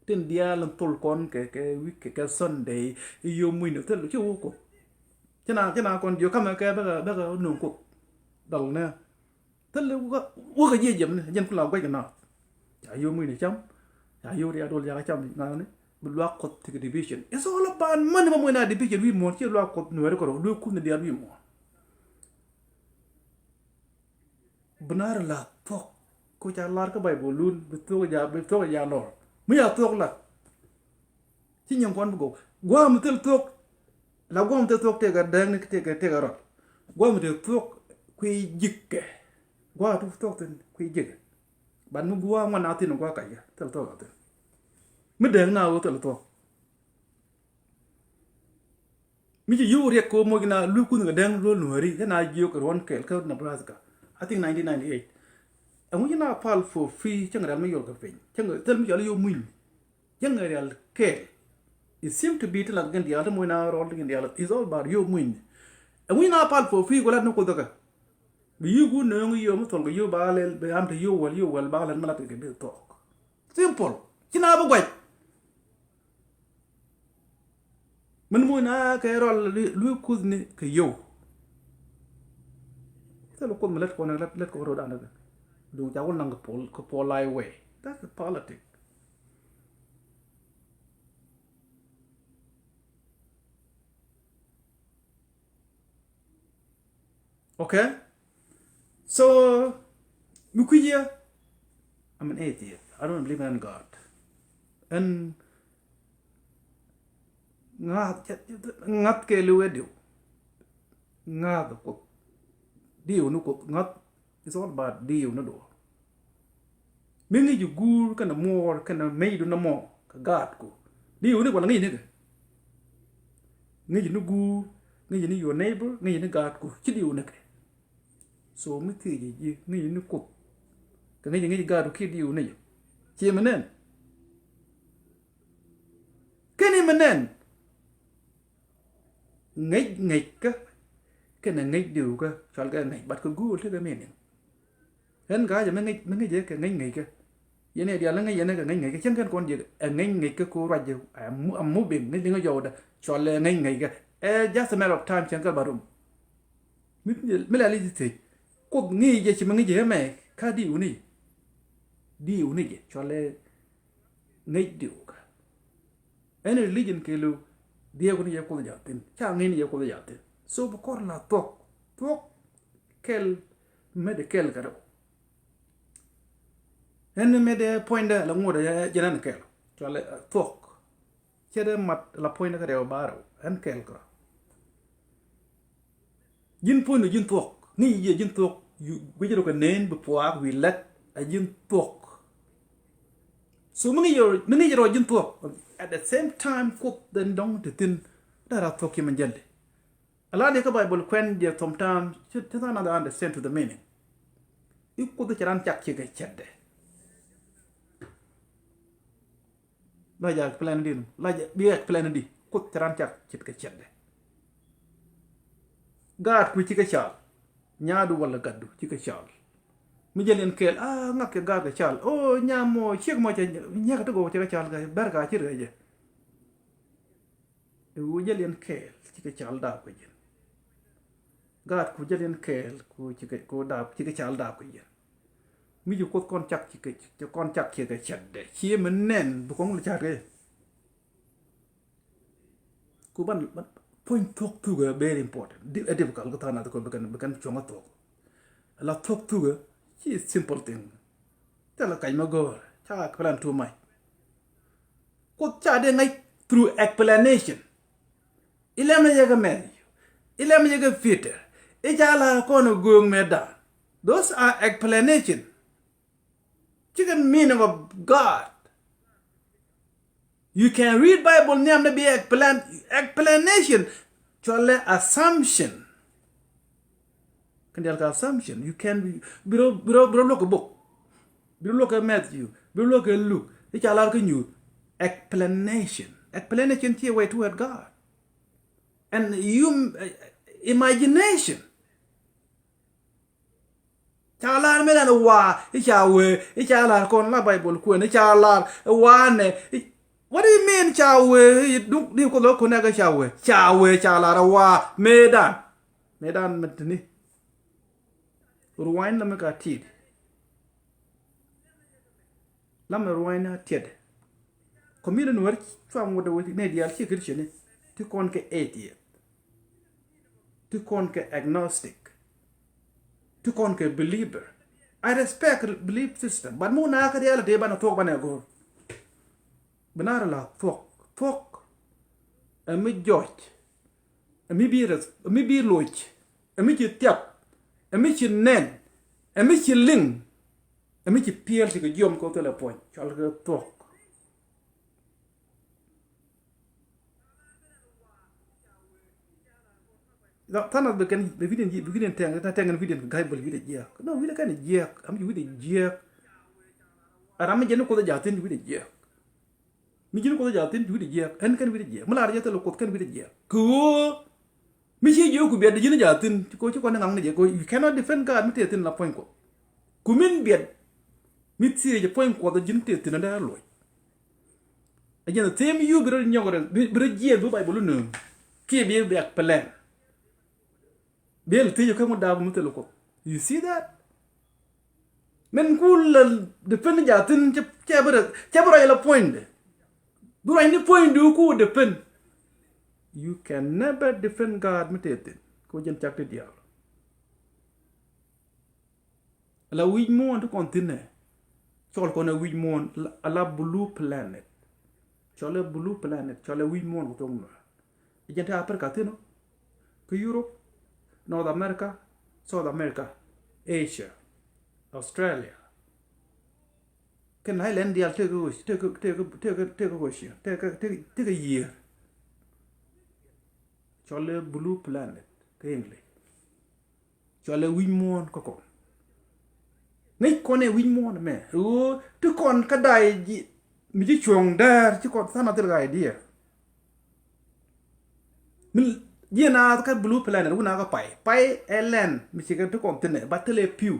Tin diaal in thol kɔn kɛ, kɛ week kɛ, kɛ Sunday, i̱ yio̱w mucni thil ci wä Kuoth. Ci na, ci na kɔn jiök kamɛ kɛ bäkɛ, bäkɛ nööŋ Kuoth. Dɔl nɛ. Thil wäkɛ, wäkɛ jiɛ jiɛmni, jiɛn kula guɛc kɛ naath. Ca yio̱w mucni cam, ca yio̱w riaadol ca cam naathni. Bi luaak Kuɔth tekɛ division. It's all about money, bä mucna division wi̱i̱ muɔ̱ɔ̱n, ci luaak Kuoth nuɛɛri kɛ rɔ, luek kuthni diaal wi̱i̱ muɔ̱ɔ̱n. Bi na rɔ la thuɔ̱k. Ko ca lar kä Baibol lun, bi thuɔ̱k ja, bi thuɔ̱k ja lɔr. Mi ya thuɔ̱k la. Ci nyin kɔn bi gɔw. Gua̱a̱ mi thil thuɔ̱k. La gua̱a̱ mi thil thuɔ̱k tëëkɛ dääkni tëëkɛ, tëëkɛ rɔl. Gua̱a̱ mi thil thuɔ̱k kui̱ ji̱kɛ. Gua̱a̱ tu thuɔ̱k thi̱n kui̱ ji̱kɛ. Bat mi gua̱a̱ ŋuan a thi̱n gua̱a̱ kackɛ. Thil thuɔ̱k a thi̱n. Mi dääk na ɣöö thil thuɔ̱k. Mi ci yio̱w riɛk kɛ ɣöö moc na luek kunh kɛ däŋ luɔl nuääri kä na jiök kɛ ruɔ̱n kɛl kä Nebraska. I think nineteen ninety-eight. Ɛŋu ci na pal for free cäŋ rial mi yol kɛ piny. Cäŋ thil mi cɔal yio̱w mucni. Cäŋ rial kɛl. It seem to be ti lath gin diaal ti moc na rɔl ti gin diaal. It's all about yio̱w mucni. Ɛŋu ci na pal for free ku lat ni Kuoth kä. Bi yio̱w ku nööŋ yio̱w mi thol kɛ yio̱w ba lɛl bi am te yio̱w wäl yio̱w wäl ba lɛl mi lat kɛ bi thuɔ̱k. Simple. Ci na bi guac. Min muc na kɛ rɔl luek kuthni kɛ yio̱w. Thil Kuoth mi lät kɔn lät, lät kɔn rot an. Duŋ ca wul naŋ kɛ pol, kɛ pol lai wee. That's the politic. Okay? So, mi kui̱c yɛ, I'm an atheist. I don't believe in God. Ɛn ŋa̱th, ŋa̱th kɛɛliw ɛ diw. Ŋa̱th Kuoth. Diw ni Kuoth. Ŋa̱th is all about diw ni duɔ̱ɔ̱r. Mi ŋi̱ci guur kɛnɛ muɔɔr kɛnɛ mecdu nɔmɔ kɛ gaatku. Diw ni wala ŋäc ni kɛ? Ŋäc ni guur, ŋäc ni your neighbor, ŋäc ni gaatku, ci diw ni kɛ. So mi thiec ji̱ ŋäc ni Kuoth kɛ ŋäc, ŋäc gaatku kiɛ diw ni jɛ. Ci mi nɛn. Kɛn mi nɛn. Ŋäc ŋäckä kɛnɛ ŋäc diwkä cɔalkɛ ŋäc, but kɛ guur tekɛ meaning. Ɣän ga̱a̱cä mi ŋäc, mi ŋäc jɛ kɛ ŋäc ŋäckä. Yɛn ɛ diaal ŋäc yɛn kɛ ŋäc ŋäckä, cäŋ kɛn kɔn jiäk ɛ ŋäc ŋäckä, ko ruac jɛ, a mo-, a moving, ŋäc liŋä jɔwdä, cɔalɛ ŋäc ŋäckä. Ɛ just a matter of time cäŋ kɛ ba rom. Mi, mi la li̱c thiec. Kuoth ŋi̱i̱c jɛ ci mi ŋäc jɛ mɛ, ka diw ni. Diw ni jɛ, cɔalɛ ŋäc diwkä. Any religion kɛɛliw, diɛɛku ni jɛ Kuoth jaathin, ca ŋi̱i̱c ni jɛ Kuoth jaathin. So bi kɔr la thuɔ̱k, thuɔ̱k kɛl, met kɛl kɛ rɛw. Ɛn met puɔ̱nydä la ŋuɔ̱t jɛn ɛn kɛl, cɔalɛ, eh, thuɔ̱k. Cɛ dee mat la puɔ̱nydä kɛ rɛw ba rɛw, ɛn kɛl kɛ rɔ. Ji̱n puɔ̱ny ni ji̱n thuɔ̱k, ŋi̱i̱c jɛ ji̱n thuɔ̱k, yu, guic rɔ kɛ neen bi puaak wi̱i̱ lɛt, a ji̱n thuɔ̱k. So mi ŋi̱i̱c rɔ, mi ŋi̱i̱c rɔ ji̱n thuɔ̱k, at the same time Kuoth den dɔ̱ŋ te thi̱n, dee ra thuɔ̱k ci mɛ jäldi. A la ni kä Bible kuɛn jɛ sometimes, ci, ci than understand to the meaning. I̱ Kuoth cɛ ran cak ci kɛ cɛtdɛ. La jɛ explain di nu. La jɛ bi explain di. Kuoth cɛ ran cak ce̱tkɛ cɛtdɛ. Gaatku cikɛ cal. Nyaadu wala gatdu cikɛ cal. Mi jäl yɛn kɛɛl, a, ŋak kɛ gaatkɛ cal. O, nyam mɔ, ciek mɔ cɛ nyɛk ti gɔw cikɛ cal kɛ bɛr ka cir kɛ jɛ. I̱ wu jäl yɛn kɛɛl cikɛ cal daap kɛ jɛn. Gaatku jäl yɛn kɛɛl ku cikɛ, ku daap, cikɛ cal daap kɛ jɛn. Mi ci Kuoth kɔn cak cikɛ, ci kɔn cak cikɛ cɛtdɛ. Ci mi nɛn bi kɔn lu cak kɛ. Ku ban, ban puɔ̱ny thuɔ̱k thukä very important. Di, ɛ difficult kä tha̱a̱ŋ nath kɔ bi kɛn, bi kɛn cuɔ̱ŋ a thuɔ̱k. La thuɔ̱k thukä ci simple thing. Thilɛ kac mi go̱o̱r, ca plan too much. Kuoth ca dee ŋäc through explanation. Ilɛm ni jɛ kɛ Matthew, ilɛm ni jɛ kɛ Peter, i̱ ca lar kɔn ɛ göök mëëdan. Those are explanation. Cikɛ meaning of God. You can read Bible nhiam ni bi explan-, explanation. Cɔalɛ assumption. Kɛn diaal kɛ assumption. You can bi rɔ, bi rɔ, bi rɔ luɔk kɛ bok. Bi rɔ luɔk kɛ Matthew. Bi rɔ luɔk kɛ Luke. I̱ ca lar kä nyuuth. Explanation. Explanation ci a way toward God. And you, uh, imagination. Ca lar mëëdan wa, i̱ ca wee, i̱ ca lar kɔn la Bible kuɛn, i̱ ca lar wa nɛ. I̱, what do you mean ca wee? I̱ duk di Kuoth lɔ kunɛ kɛ ca wee. Ca wee, ca lar wa mëëdan. Mëëdan mɛ tini. Ruany la mi ka tiɛt. Lamɛ ruany na tiɛt. Community ni wär cua ŋuɔ̱t wä ni diaal ci Christian ni. Ti kɔn kɛ atheist. Ti kɔn kɛ agnostic. Ti kɔn kɛ believer. I respect belief system. But mi wä na kä reality banɛ thuɔk banɛ go̱o̱r. Bi na rɛ la thuɔk. Thuɔk. Ɛ mi jɔc. Ɛ mi bi rɛ, ɛ mi bi loc. Ɛ mi ci thiap. Ɛ mi ci nɛn. Ɛ mi ci liŋ. Ɛ mi ci piɛl ci kɛ jiɔm kɛ thilɛ puɔ̱ny. Cɔal kɛ thuɔk. Tha̱a̱ŋ nath bi kɛn, bi wi̱cdɛ jiɛk, bi wi̱cdɛ tɛŋ, tha̱a̱ŋ tɛŋ wi̱cdɛ Bible wi̱cdɛ jiɛk. No, wi̱cdɛ kɛn jiɛk. Am ci wi̱cdɛ jiɛk. Ram mi jɛn ni Kuoth jaathin wi̱cdɛ jiɛk. Mi ji̱n Kuoth jaathin wi̱cdɛ jiɛk. Ɛn kɛn wi̱cdɛ jiɛk. Mi lar jɛ thil Kuoth kɛn wi̱cdɛ jiɛk. Kɛ ɣöö mi ci jiök ku biɛt ji̱n jaathin. Ko ci kɔn ni ŋaŋ ni jɛ. Ko you cannot defend God mi tëë thin la puɔ̱ny Kuɔth. Ku min biɛt. Mi thiec puɔ̱ny Kuɔth ji̱n tëë thin a dee luɔc. A jɛn the same you bi rɔ nyɔk rɛ, bi, bi rɔ jiɛth bi Bible nööŋ. Kiɛ bi, bi explain. Bi el thiec kä ŋut daap mi thil Kuɔth. You see that? Min ku la defend jaathin cɛ, cɛ bi rɔ, cɛ bi rɔ yɛ la puɔ̱nydɛ. Bi rɔ ni puɔ̱nydu ku defend. You can never defend God mi tëë thin. Ko jɛn cak ti diaal. La wi̱c muɔ̱ɔ̱n ti kɔn thi̱n ɛ. Cɔl kɔn ɛ wi̱c muɔ̱ɔ̱n, la, la blue planet. Cɔl ɛ blue planet, cɔl ɛ wi̱c muɔ̱ɔ̱n kɛ thok Nuäär. Ɛ jɛn te Africa thi̱n ɔ. Kä Europe, North America, South America, Asia, Australia. Kɛn island diaal tekɛ ɣöö, tekɛ, tekɛ, tekɛ, tekɛ ɣöö ciɛ, tekɛ, tekɛ, tekɛ yiëër. Cɔl i̱ blue planet kä English. Cɔl i̱ wi̱c muɔ̱ɔ̱n kä kɔn. Ŋäc kɔn ɛ wi̱c muɔ̱ɔ̱n mɛ ɣöö ti kɔn kä day ji̱ mi ci cuɔ̱ŋ däär ci kɔn than a thil ɣa̱c diɛ. Min jiɛn a kä blue planet wun a kä pay. Pay ɛ lɛn mi cikɛ ti kɔn thinɛ ba thilɛ pi̱w.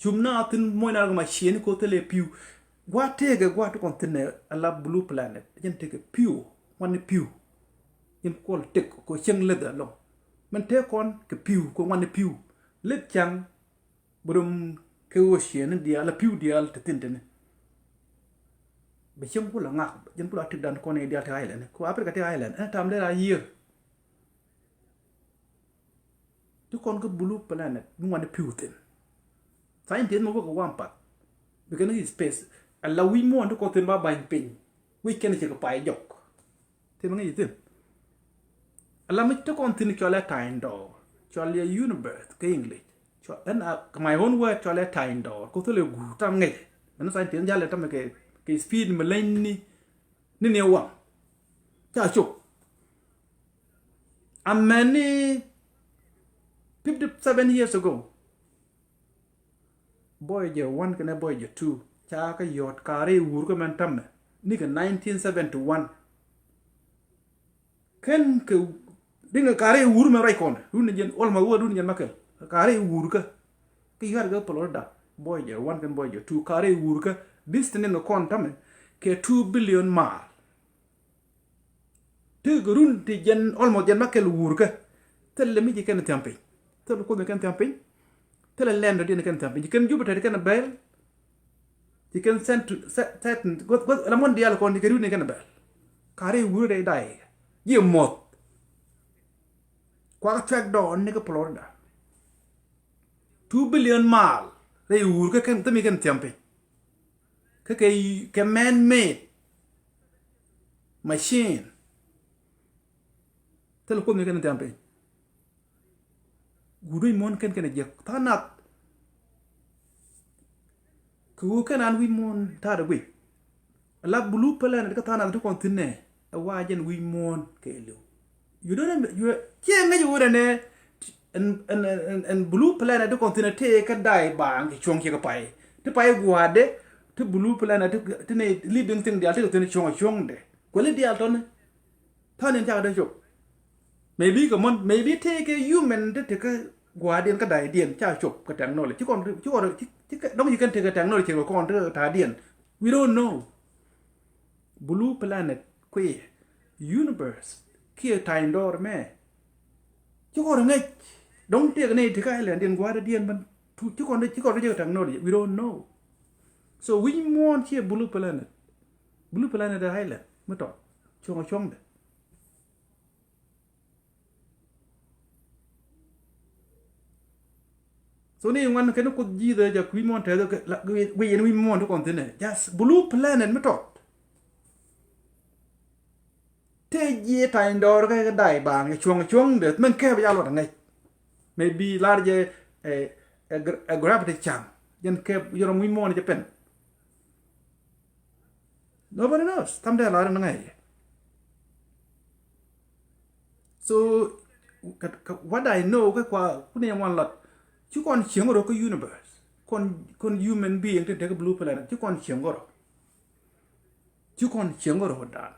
Cum na thin muɔ̱c na rɔ ma cieni ko thilɛ pi̱w. Gua tëëkɛ gua ti kɔn thinɛ a la blue planet. Jɛn tëëkɛ pi̱w. Ŋuani pi̱w. Jɛn kuɔl tëk ko cieŋ leth alɔŋ. Min tëëk kɔn kɛ pi̱w ko ŋuani pi̱w. Leth caŋ. Bi rom kɛ ɣöö cieni diaal a pi̱w diaal te thin tini. Bi cieŋ kula ŋak jɛn kula tëkdan kɔn i̱ diaal te island ko Africa te island ɛn tam dee ra yiër. Ti kɔn kä blue planet mi ŋuani pi̱w thin. Scientist mi wä kɛ wan path. Bi kɛn ŋi̱i̱c space a la wi̱c muɔ̱ɔ̱n ti kɔn thin ba ba̱ny piny. Wi̱c kɛn cikɛ pay jɔk. Ti mi ŋi̱i̱c thin. A la mi ti kɔn thin cɔl ɛ tiny dɔɔr. Cɔl ɛ universe kä English. Cɔl ɛn a my own word cɔl ɛ tiny dɔɔr ko thil ɛ guur tam ŋi̱i̱c. Mɛn scientist jal ɛ tam kɛ kɛ speed mi leny ni ni ni waŋ. Ca cop. Amɛni fifty seven years ago. Voyager one kɛnɛ Voyager two ca kä yɔ̱t ka̱rɛ wur kä mɛn tämɛ nikɛ nineteen seventy one. Kɛn kɛ diŋɛ ka̱rɛ wur mɛn ruac kɔn run ni jɛn almost wä run ni jɛn makɛl ka̱rɛ wur kä. Kä yɔ̱t kä Florida Voyager one kɛn Voyager two ka̱rɛ wur kä distance ni kɔn tämɛ kɛ two billion mile. Ti kɛ run ti jɛn almost jɛn ma kɛl wurkä. Thilɛ mi ci kɛn thiam piny. Thilɛ kuoth ni kɛn thiam piny. Thilɛ lɛn dɔ̱diɛn kɛn thiam piny. Ci kɛn Jupiter kɛn bɛl. Ci kɛn Saturn. Guath guath lamɔn diaal kɔn ci kɛn run ni kɛn bɛl. Ka ri wurä dee day. Jiɛ muɔth. Kuak cuɛk dɔɔn ni kɛ Florida. Two billion mile rɛy wur kä kɛn thimi kɛn thiam piny. Kä kɛ kɛ man made machine. Thil kuoth mi kɛn thiam piny. Wur wi̱c muɔ̱n kɛn kɛn jiɛk tha̱a̱ŋ nath. Kɛ wur kɛn an wi̱c muɔ̱n ta̱a̱dɛ guic. Ala blue planet kä tha̱a̱ŋ nath ti kɔn thi̱n nɛ ɛ wa jɛn wi̱c muɔ̱ɔ̱n kɛɛliw. You don't have, you, ciɛ ŋäc wurɛ nɛ ɛn ɛn ɛn blue planet ti kɔn thi̱n ɛ tëë kä day baaŋ kɛ cuɔ̱ŋ ciɛ kɛ pay ti pay gua̱a̱dɛ. Ti blue planet ti nɛ living thing diaal ti kɛ thi̱n cuɔ̱ŋ ɛ cuɔ̱ŋdɛ kuɛli diaal tɔ̱ni. Tha̱a̱ŋ niɛn cakɛ dee cop. Maybe kɛ mɔn maybe tëë kɛ human ti ti kä gua̱a̱diɛn kä daydiɛn ca cop kɛ technology ci kɔn ci kɔn ci dɔ̱ŋ ci kɛn tëë kɛ technology kɛ kɔn ti kɛ ta̱a̱diɛn. We don't know. Blue planet kui̱ universe kiɛ ta̱ny dɔɔr mɛ. Ci kɔn ŋäc dɔ̱ŋ tëëk ni ti kä island diɛn gua̱a̱r diɛn mɛn. Ci kɔn ci kɔn ci kɛ technology we don't know. So wi̱c muɔ̱ɔ̱n ciɛ blue planet. Blue planet ɛ island mi tɔt cuɔ̱ŋ cuɔ̱ŋdɛ. So ni ŋuan kɛn kuth ji̱thɛ jɛ kui̱ muɔ̱n tɛth wi̱i̱ yɛn wi̱i̱ muɔ̱n ti kɔn thi̱n ɛ just blue planet mi tɔt. Tëë ji̱ ta̱ny dɔɔr kɛ kɛ day baaŋ cuɔ̱ŋ cuɔ̱ŋ dee mɛn kɛp ya luɔt aŋäc. Maybe lar jɛ ɛ gravity ca̱ŋ jɛn kɛp yɔrɔ wi̱i̱ muɔ̱n jɛ pɛn. Nobody knows. Tham dee lar in aŋäc. So what I know kɛ kua kuni yɛ ŋuan lat. Ci kɔn cieŋ rɔ kä universe kɔn kɔn human being ti tek blue planet ci kɔn cieŋ rɔ. Ci kɔn cieŋ rɔ dan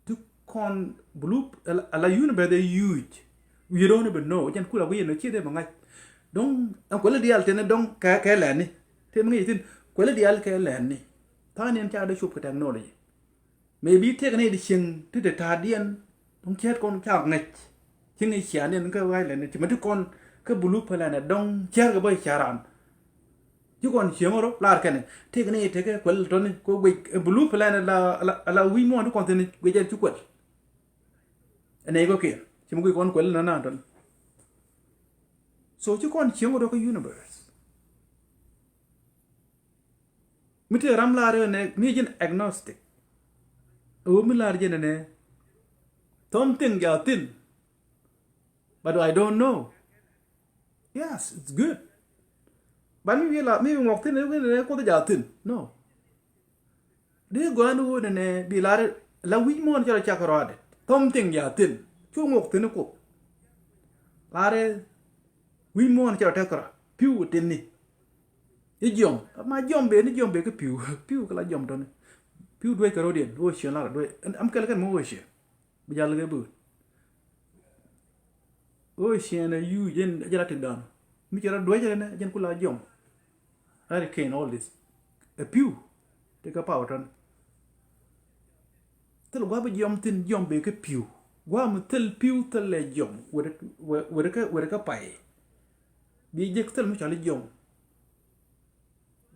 ti kɔn blue ala universe ɛ huge. You don't even know jɛn kula ku yɛn ci dee ma ŋa̱c. Dɔŋ ɛn kuɛli diaal teni dɔŋ kɛ kɛ lɛni. Teni ŋa̱c thin kuɛli diaal kɛ lɛni. Tha̱a̱ŋ ni ɛn ca dee cop kɛ technology. Maybe tëëk ni di cieŋ ti te ta̱a̱diɛn. Dɔ̱ŋ cäät kɔn ca ŋäc. Ci ŋäc ciaaniɛn kä island ci mɛ ti kɔn kä blue planet dɔ̱ŋ cäät kɛ bä ca̱ran. Ci kɔn cieŋ rɔ lar kɛnɛ tëëk ni tekɛ kuɛl tɔni kɛ guic blue planet la la wi̱i̱ muɔ̱ɔ̱n ti kɔn thini guic ɛn ci kuɛl. Ɛn ɛ kɔkiɛn ci mɛ guic kɔn kuɛl nana tɔni. So ci kɔn cieŋ rɔ kä universe. Mi ti ram lar yɛ nɛ mi ji̱n agnostic. Ɛ wä mi lar jɛ nɛ nɛ something ja thin. But I don't know. Yes, it's good. Ban mi wi̱i̱ la mi wi̱i̱ ŋuɔk thi̱n wi̱i̱ nɛ Kuoth jaathin. No. Di gɔaa ni ɣöö nɛnɛ bi lar la wi̱c muɔ̱ɔ̱n cɛ rɔ cak rɔadɛ. Thɔm thiŋ jaathin. Cu ŋuɔk thi̱n Kuoth. Lar wi̱c muɔ̱ɔ̱n cɛ rɔ tɛth kɛ rɔ. Pi̱w thi̱n ni. I̱ jiɔm. Ma jiɔm ben, i̱ jiɔm ben kä pi̱w. Pi̱w kɛ la jiɔm tɔni. Pi̱w duec kɛ ro̱diɛn. Ɣöö ciɛn lar duec. Am kɛl kɛn mi ɣöö ciɛn. Bi jal kɛ bööt. Ɣöö ciɛn ɛ yuu jɛn, jɛn a ti dɔn. Mi cɛ rɔ duec rɛ nɛ, jɛn ku la jiɔm. Hurricane, all this. Ɛ pi̱w. Ti kɛ power tɔn. Thil gua̱a̱ bi jiɔm thi̱n, jiɔm ben kä pi̱w. Gua̱a̱ mi thil pi̱w, thil lɛ jiɔm. Wet, wet, wet kä, wet kä pay. Bi jek thil mi cɔal i̱ jiɔm.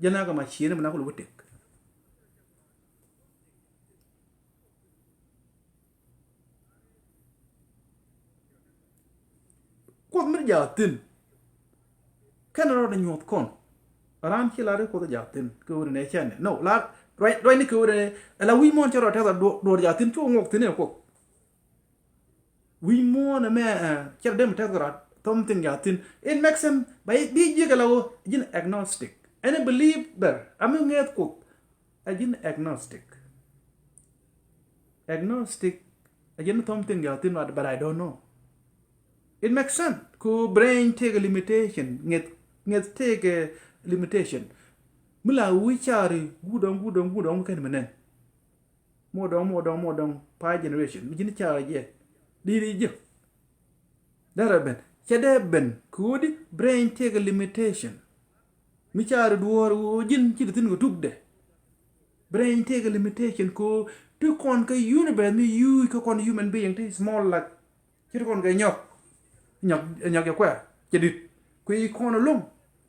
Jɛn a kɛ ma ciëni mi na ku lo̱k tek. Kuoth mi jaathin. Kɛn rɔɔdɛ nyuɔ̱th kɔn. Raan ci lar i̱ Kuoth jaathin. Kɛ ɣöö nɛ cɛn. No, lar ruac, ruac ni kɛ ɣöö nɛ. Ala wi̱i̱ muɔ̱ɔ̱n cɛ rɔ tɛth a duɔ̱ɔ̱r jaathin cu ŋuɔk thi̱n ɛ Kuoth. Wi̱i̱ muɔ̱ɔ̱n ɛmɛ, eh, cɛ rɔ dem tɛth kɛ rɔ thɔm thiŋ jaathin. It makes sense. Ba bi jiɛk ala ɣöö ji̱n agnostic. Any believer. Ami ŋɛth Kuoth. A ji̱n agnostic. Agnostic, a ji̱n thɔm thiŋ jaathin, but, but I don't know. It makes sense. Ku brain tëëkɛ limitation. Ŋɛth, ŋɛth tëëkɛ limitation. Mi la wi̱i̱ caari guudɔŋ, guudɔŋ, guudɔŋ mi kɛn mi nɛn. Muɔdɔŋ, muɔdɔŋ, muɔdɔŋ, pay generation. Mi ji̱n caari jɛ. Di̱i̱t i̱ ji̱. Derɛ ben. Cɛ dee ben. Kɛ ɣöö di brain tëëkɛ limitation. Mi caari duɔ̱ɔ̱r ɣöö ji̱n ci di thi̱n kɛ tukdɛ. Brain tëëkɛ limitation kɛ ɣöö ti kɔn kɛ universe mi yuuc kɛ kɔn human being ti small like. Ci ti kɔn kɛ nyɔk. Nyɔk, nyɔk jɛ kuɛ. Cɛ dit. Kui̱ kɔn alone.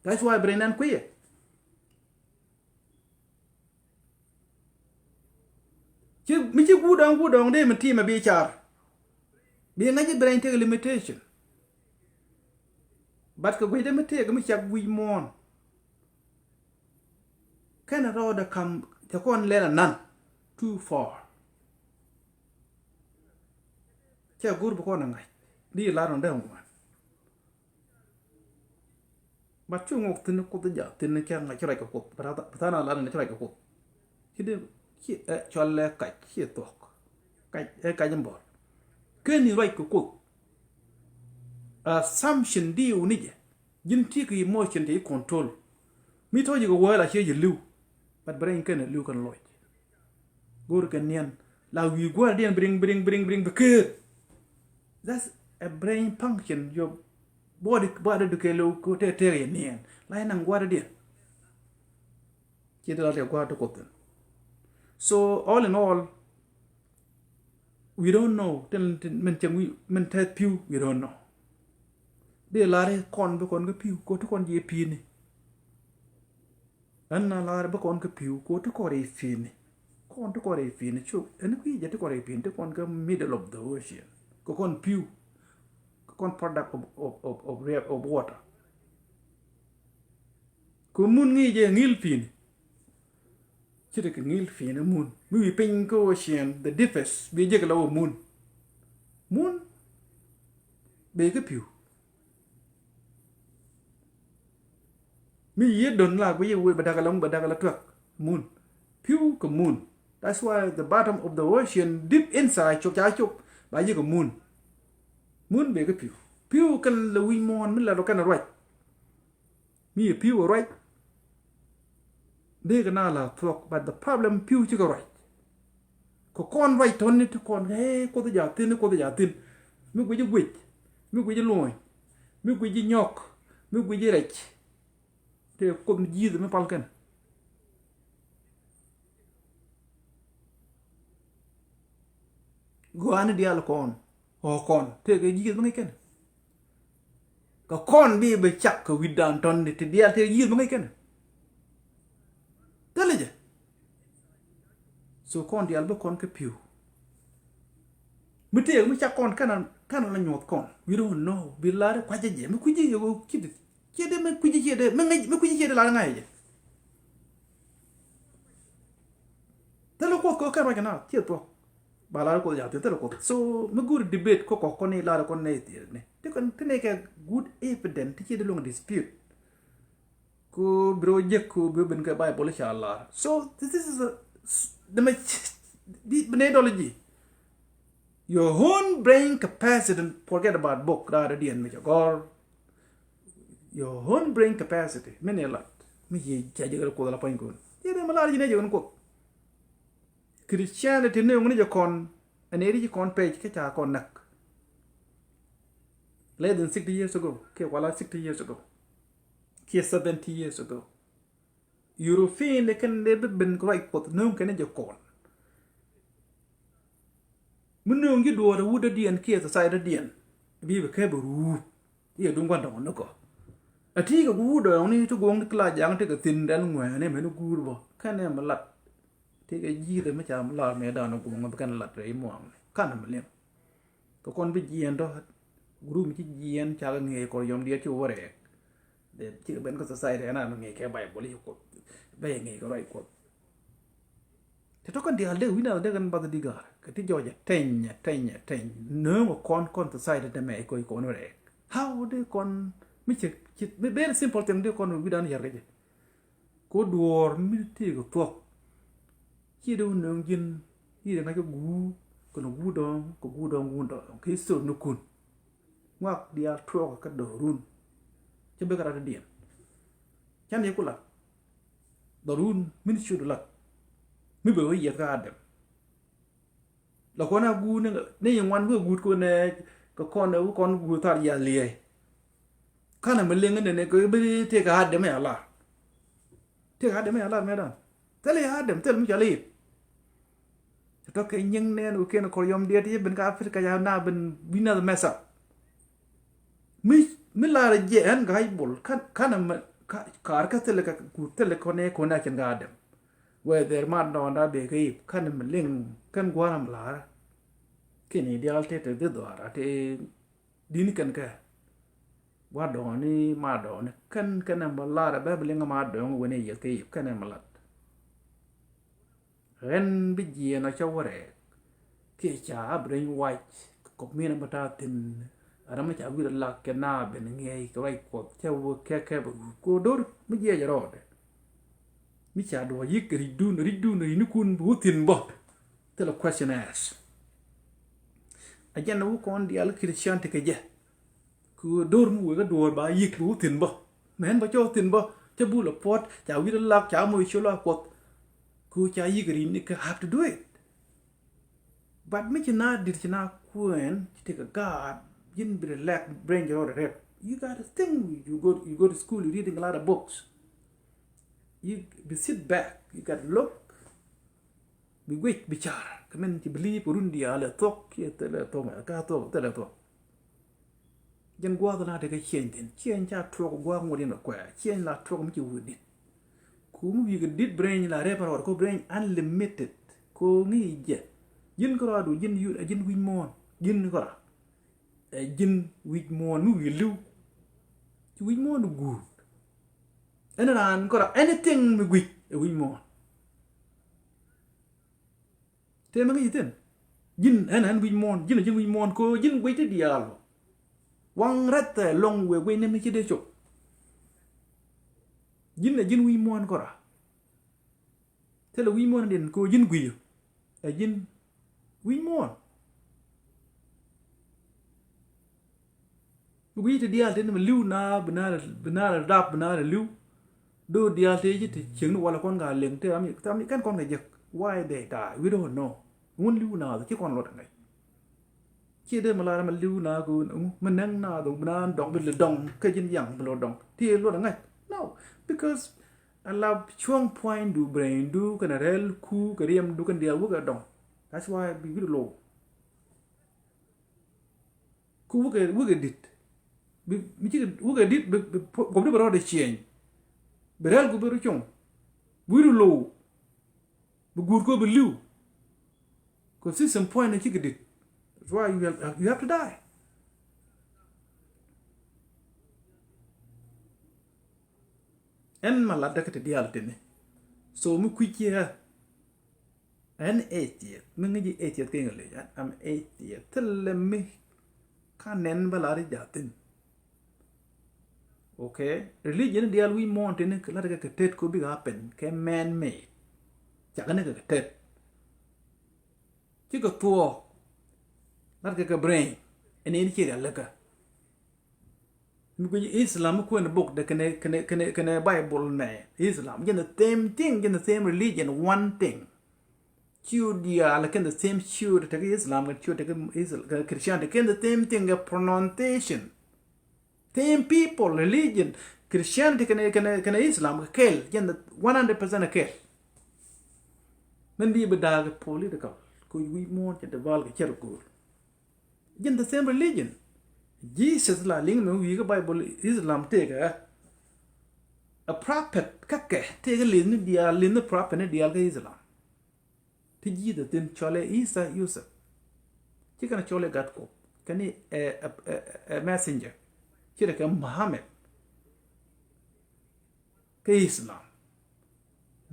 That's why brain ɛn kui̱ yɛ. Ci, mi ci guudɔŋ, guudɔŋ dee mi ti̱i̱mɛ bi car. Bi ŋa̱c i̱ brain tëëkɛ limitation. But kɛ guic dee mi tëëkɛ mi cak wi̱i̱ muɔ̱ɔ̱n. Kɛn rɔɔdɛ kam cɛ kɔn lɛl anan. Too far. Cɛ go̱r bi kɔn a ŋa̱c. Di lar nɔ dee ŋuan. But cu ŋuɔk thi̱n Kuoth jaathin kɛ ŋa̱c ci ruac kɛ Kuoth. Bi tha̱a̱ŋ a lar ni ci ruac kɛ Kuoth. Ci dee, ci, eh, cɔl ɛ kac, ci thuɔ̱k. Kac, ɛ kac in bɔl. Keni ruac kɛ Kuoth. Assumption di wuni jɛ. Ji̱n ti kɛ emotion ti control. Mi tɔ̱ ji̱ kɛ wäl a ciɛ ji̱ li̱w. But brain kɛn li̱w kɛn lɔc. Go̱o̱r kɛ niɛn. La wi̱i̱ gua̱a̱r diɛn bring, bring, bring, bring, bi keer. That's a brain function. Your body, body du kɛ lo̱w kɛ tëë tëë yɛ niɛn. La yɛ naŋ gua̱a̱r diɛn. Ci dee la tɛ gua̱a̱r ti Kuoth thi̱n. So, all in all, we don't know. Tin, tin, min cɛ wi̱i̱, min tɛth pi̱w, we don't know. Dee lar i̱ kɔn bi kɔn kä pi̱w, kɛ ti kɔn jiɛ pi̱i̱ni. Ɛn na lar bi kɔn kä pi̱w, kɛ ti kɔn rɛy pi̱i̱ni. Kɔn ti kɔn rɛy pi̱i̱ni, cu, ɛn kui̱ jɛ ti kɔn rɛy pi̱i̱ni, ti kɔn kä middle of the ocean. Kɛ kɔn pi̱w, kɛ kɔn product of, of, of, of, of water. Kɛ mun ŋi̱i̱c jɛ ŋil pi̱i̱ni. Ci ti kɛ ŋil pi̱i̱ni mun. Mi wi̱i̱ piny kä ocean, the deepest, bi jek la wä mun. Mun, bee kä pi̱w. Mi yiet dɔ̱n la guic i̱ wee bɛ da̱k ala, bɛ da̱k ala tuak. Mun. Pi̱w kɛ mun. That's why the bottom of the ocean, deep inside, cop ca cop, ba yiëk kɛ mun. Mun bee kä pi̱w. Pi̱w kɛn la wi̱i̱ muɔ̱ɔ̱n mi la rɔ kɛn ruac. Mi yɛ pi̱w ruac. Dee kɛ na la thuɔ̱k, but the problem pi̱w cikɛ ruac. Kɛ kɔn ruac tɔ̱ni ti kɔn, hey, Kuoth jaathin, Kuoth jaathin. Mi guic i̱ guic, mi guic i̱ luɔ̱ny, mi guic i̱ nyɔk, mi guic i̱ rɛc. Tëë Kuoth mi ji̱th mi pal kɛn. Gɔaa ni diaal kɔn, ɣɔ̱ kɔn, tëë kɛ ji̱th mi ŋäc kɛn. Kɛ kɔn bi bɛ cak kɛ wi̱dan tɔ̱ni ti diaal tëë ji̱th mi ŋäc kɛn. Thilɛ jɛ. So kɔn diaal bä kɔn kä pi̱w. Mi tëëk mi cak kɔn kɛn, kɛn la nyuɔth kɔn. We don't know. Bi lar kuacä jɛ. Mi kui̱ci yɛ wä ki̱t. Ciɛ dee mi kui̱ci ciɛ dee. Mi ŋäc, mi kui̱ci ciɛ dee lar ŋa̱c jɛ. Thilɛ Kuoth kɛ kɛn ruac kɛ na ciɛ thuɔ̱k. Ba lar Kuoth jaathin thilɛ Kuoth. So mi go̱o̱ri debate kä kɔk kɔn i̱ lar kɔn nɛ i̱ thiet ni. Ti kɔn ti nɛ kɛ good evidence ti ciɛ dee luɔ̱ŋ dispute. Ku bi rɔ jek ku bi ben kɛ Bible ca lar. So this is a, s- the ma- bi bi ne dɔl ji. Your own brain capacity, forget about book, raa dɔ̱diɛn mi ca gɔr. Your own brain capacity mi ni lat mi ci ca jek rɛ Kuoth la pua̱ny kun. Yɛ dee ma lar ji ne jek ni Kuoth. Christianity ni ŋuni jɛ kɔn, ɛn eri jɛ kɔn page kä ca kɔn näk. Less than sixty years ago kiɛ wala sixty years ago kiɛ seventy years ago. European ni kɛn dee bi ben kɛ ruac Kuɔth nööŋ kɛn jɛ kɔn. Mi nööŋ ji̱ duɔɔr ɛ wut dɔ̱diɛn kiɛ society dɔ̱diɛn bi bi kɛ bi ruup. Iɛ duŋ gua̱n dɔ̱ŋ ni kɔ. A ti kɛ guur dɔ̱ŋ ni ti guɔ̱ŋ ti kila jaŋ ti kɛ thi̱n dɛn ŋuɛɛni mɛn guur bä kɛn ɛ mi lat. Ti kɛ ji̱ rɛ mi ca mi lar mɛ dan guɔ̱ŋ bi kɛn lat rɛ imuaŋ ni kan mi liŋ. Kɛ kɔn bi jiɛn dɔ gurum ci jiɛn ca kɛ ŋiɛ kɔr yɔm diɛ ti wä rɛɛk. Dee ci kɛ ben kɛ society ɛn an ŋiɛ kɛ Bible i̱ Kuɔth. Bɛ ŋiɛ kɛ ruac Kuɔth. Ti tɔkɛn diaal dee wi̱n a dee kɛn bath di gaar kɛ ti jɔɔc a teny a teny a teny. Nööŋ ɔ kɔn kɔn society dee mɛ kɔc kɔn rɛɛk. How dee kɔn mi cɛ cɛ mi very simple thing dee kɔn wi̱dan yɛr kɛ jɛ. Ko duɔɔr mi tëëk thuɔk. Ci dee wä nööŋ ji̱n i̱ dee ŋa̱c kɛ guur kɛn guur dɔ̱ŋ kɛ guur dɔ̱ŋ guur dɔ̱ŋ kɛ history ni kun. Ŋuak diaal tuɔɔk kä dɔ̱run. Cä bek rat diɛn. Can yɛ ku lat. Dɔ̱run min ciöt lat. Mi bɛ wä yiɛth kä Adam. La kɔn a guut ni ni ŋuan wä guut kɔn ɛ kɛ kɔn ɛ wä kɔn guut thar yiath liɛɛ. Kanɛ mi liŋ ni ni kɛ bi tëëk Adam ɛ a lar. Tëëk Adam ɛ a lar mɛ dan. Thil yɛ Adam thil mi cɔl i̱. Tɔ kɛ nyiŋ nɛɛn wä kiɛn kɔr yɔm diɛt yɛ ben kä Africa ya na ben wi̱n nath mɛsa. Mi mi lar jɛ ɛn ga̱a̱c bol kan kan mɛ kaar kä thilɛ kɛ ku thilɛ kɔn ɛ kɔn ɛ cɛn kä Adam. Wɛ dhɛr ma dɔɔnda bee kä ip kan mɛ liŋ kɛn gua̱a̱r am lar. Kɛn i̱ diaal tëë tëë dhi dhɔaar a tëë di̱n kɛn kɛ. Gua̱a̱r dɔɔni ma dɔɔni kɛn kɛn ɛn bä lar ɛ bɛ bi liŋ ma dɔɔŋ wen i̱ yɛth kä ip kɛn ɛn bä lat. Ɣän bi jiɛɛn ɔ cä wä rɛɛk kiɛ ca a bi reny wac kɛ kɔp min a bi ta̱a̱ thi̱n. A ram mi ca wi̱r a lak kɛ na ben ŋiɛc kɛ ruac Kuɔth cä wä kɛ kɛ bɛ gup kɛ wä do̱r mi jiɛɛc rɔɔdɛ. Mi ca duɔ̱ɔ̱c yik kɛ ri̱cdun ri̱cdun ri̱cnikun bi wä thi̱n bä. Thilɛ question ask. A jɛn wä kɔn diaal Christian ti kɛ jɛ. Kɛ ɣöö do̱r mi wëë kä duɔ̱ɔ̱r ba yiëk bi wä thi̱n bä. Mɛn bä cɔ thi̱n bä cä bul a puɔt ca wi̱r a lak ca moc ciöl a Kuɔth. Kɛ ɣöö ca yiëk ri̱n ni kɛ have to do it. But mi ci na dit ci na kuɛn ci tekɛ gaat ji̱n bi relax brain jɛ rɔɔdɛ rɛp. You got to think, you go, you go to school, you reading a lot of books. You be sit back, you got to look. Bi guic bi car kɛ min ci believe run diaal ɛ thuɔ̱k kiɛ thilɛ thuɔ̱k mɛ ka thuɔ̱k thilɛ thuɔ̱k. Jɛn gua̱a̱th la tekɛ cieny thin cieny ca tuɔk gua̱a̱th ŋuɔ̱t yɛn kɛ kuɛ cieny la tuɔk mi ci wä dit. Ku mi wi̱i̱ kɛ dit brain la rep rɔɔd ko brain unlimited ko ŋi̱i̱c jɛ. Ji̱n kärɔadu ji̱n yut a ji̱n wi̱c muɔ̱ɔ̱n ji̱n kärɔa. Ɛ ji̱n wi̱c muɔ̱ɔ̱n mi wi̱i̱ li̱w. Ci wi̱c muɔ̱ɔ̱n guut. Ɛn raan kärɔa anything mi guic ɛ wi̱c muɔ̱ɔ̱n. Tëë mi ŋäc ithin ji̱n ɛn ɛn wi̱c muɔ̱ɔ̱n ji̱n ɛ ji̱n wi̱c muɔ̱ɔ̱n ko ji̱n guic ti diaal. Waŋ räth thɛ lɔŋ wëë guic ni mi ci dee cop. Ji̱n ɛ ji̱n wi̱c muɔ̱ɔ̱n kɔra. Thilɛ wi̱c muɔ̱ɔ̱n diɛn ko ji̱n guic ɛ ji̱n wi̱c muɔ̱ɔ̱n. Mi guic ti diaal tin mi li̱w na bi na bi na dap bi na li̱w. Do̱r diaal ti ci ti cieŋni wala kɔn ka liŋ ti ami ti ami kɛn kɔn ka jek. Why they die? We don't know. Ŋun li̱w na ci kɔn lot ŋäc. Ci dee mi lar mi li̱w na ko mi näŋ na dhoŋ bi na dɔŋ bi li dɔŋ kä ji̱n yaŋ bi lo dɔŋ ti lot ŋäc. No, because a la cuɔ̱ŋ pua̱nydu braindu kɛn rɛl ku kɛ riɛmdu kɛn diaal wä kɛ dɔŋ. That's why bi wi̱r low. Ku wukɛ wukɛ dit. Bi mi ci wukɛ dit bi bi gɔm di bɛ rɔɔdɛ ciɛny. Bi rɛl ku bi ru cuŋ. Bi wi̱ru low. Bi guur ko bi li̱w. Ko system puɔ̱ny ni cikɛ dit. That's why you have, you have to die. Ɛn ma lat däk ti diaal tini. So mi kui̱ ciɛ. Ɛn atheist mi ŋäc ji̱ atheist kɛ English. I'm atheist. Thilɛ mi ka nɛn bä la ri ja̱thin. Okay. Religion diaal wi̱i̱ muɔ̱ɔ̱n tëë ni lat kɛ kɛ tet kɛ bikɛ happen kɛ man made. Cakɛ ni kɛ kɛ tet. Cikɛ thuɔ̱k. Lat kɛ kɛ brain. Ɛn in ci rialikä. Mi guic Islam mi kuɛn bok de kɛnɛ, kɛnɛ, kɛnɛ, kɛnɛ Bible nɛ Islam. Jɛn the same thing, jɛn the same religion, one thing. Ciöt diaal kɛn the same ciöt tekɛ Islam kɛn ciöt tekɛ Islam kɛn Christianity kɛn the same thing kɛ pronunciation. Same people, religion, Christianity kɛn, kɛn, kɛn Islam kɛ kɛl, jɛn the one hundred percent kɛ kɛl. Mɛn bi bi da̱a̱k political kɛ wi̱i̱ muɔ̱ɔ̱n cɛ deval kɛ cɛr go̱o̱r. Jɛn the same religion. Jesus la liŋ mɛ wi̱i̱ kä Bible Islam tëëkɛ ɛ. A prophet kä kɛ tëëkɛ li̱th ni diaal, li̱th ni prophet ni diaal kä Islam. Ti Jesus thi̱n cɔalɛ Isa Yusuf. Ci kɛn cɔalɛ gat Kuɔth. Kɛn ni ɛ, ɛ, ɛ, ɛ messenger. Ci rɛ kɛ Muhammad. Kä Islam.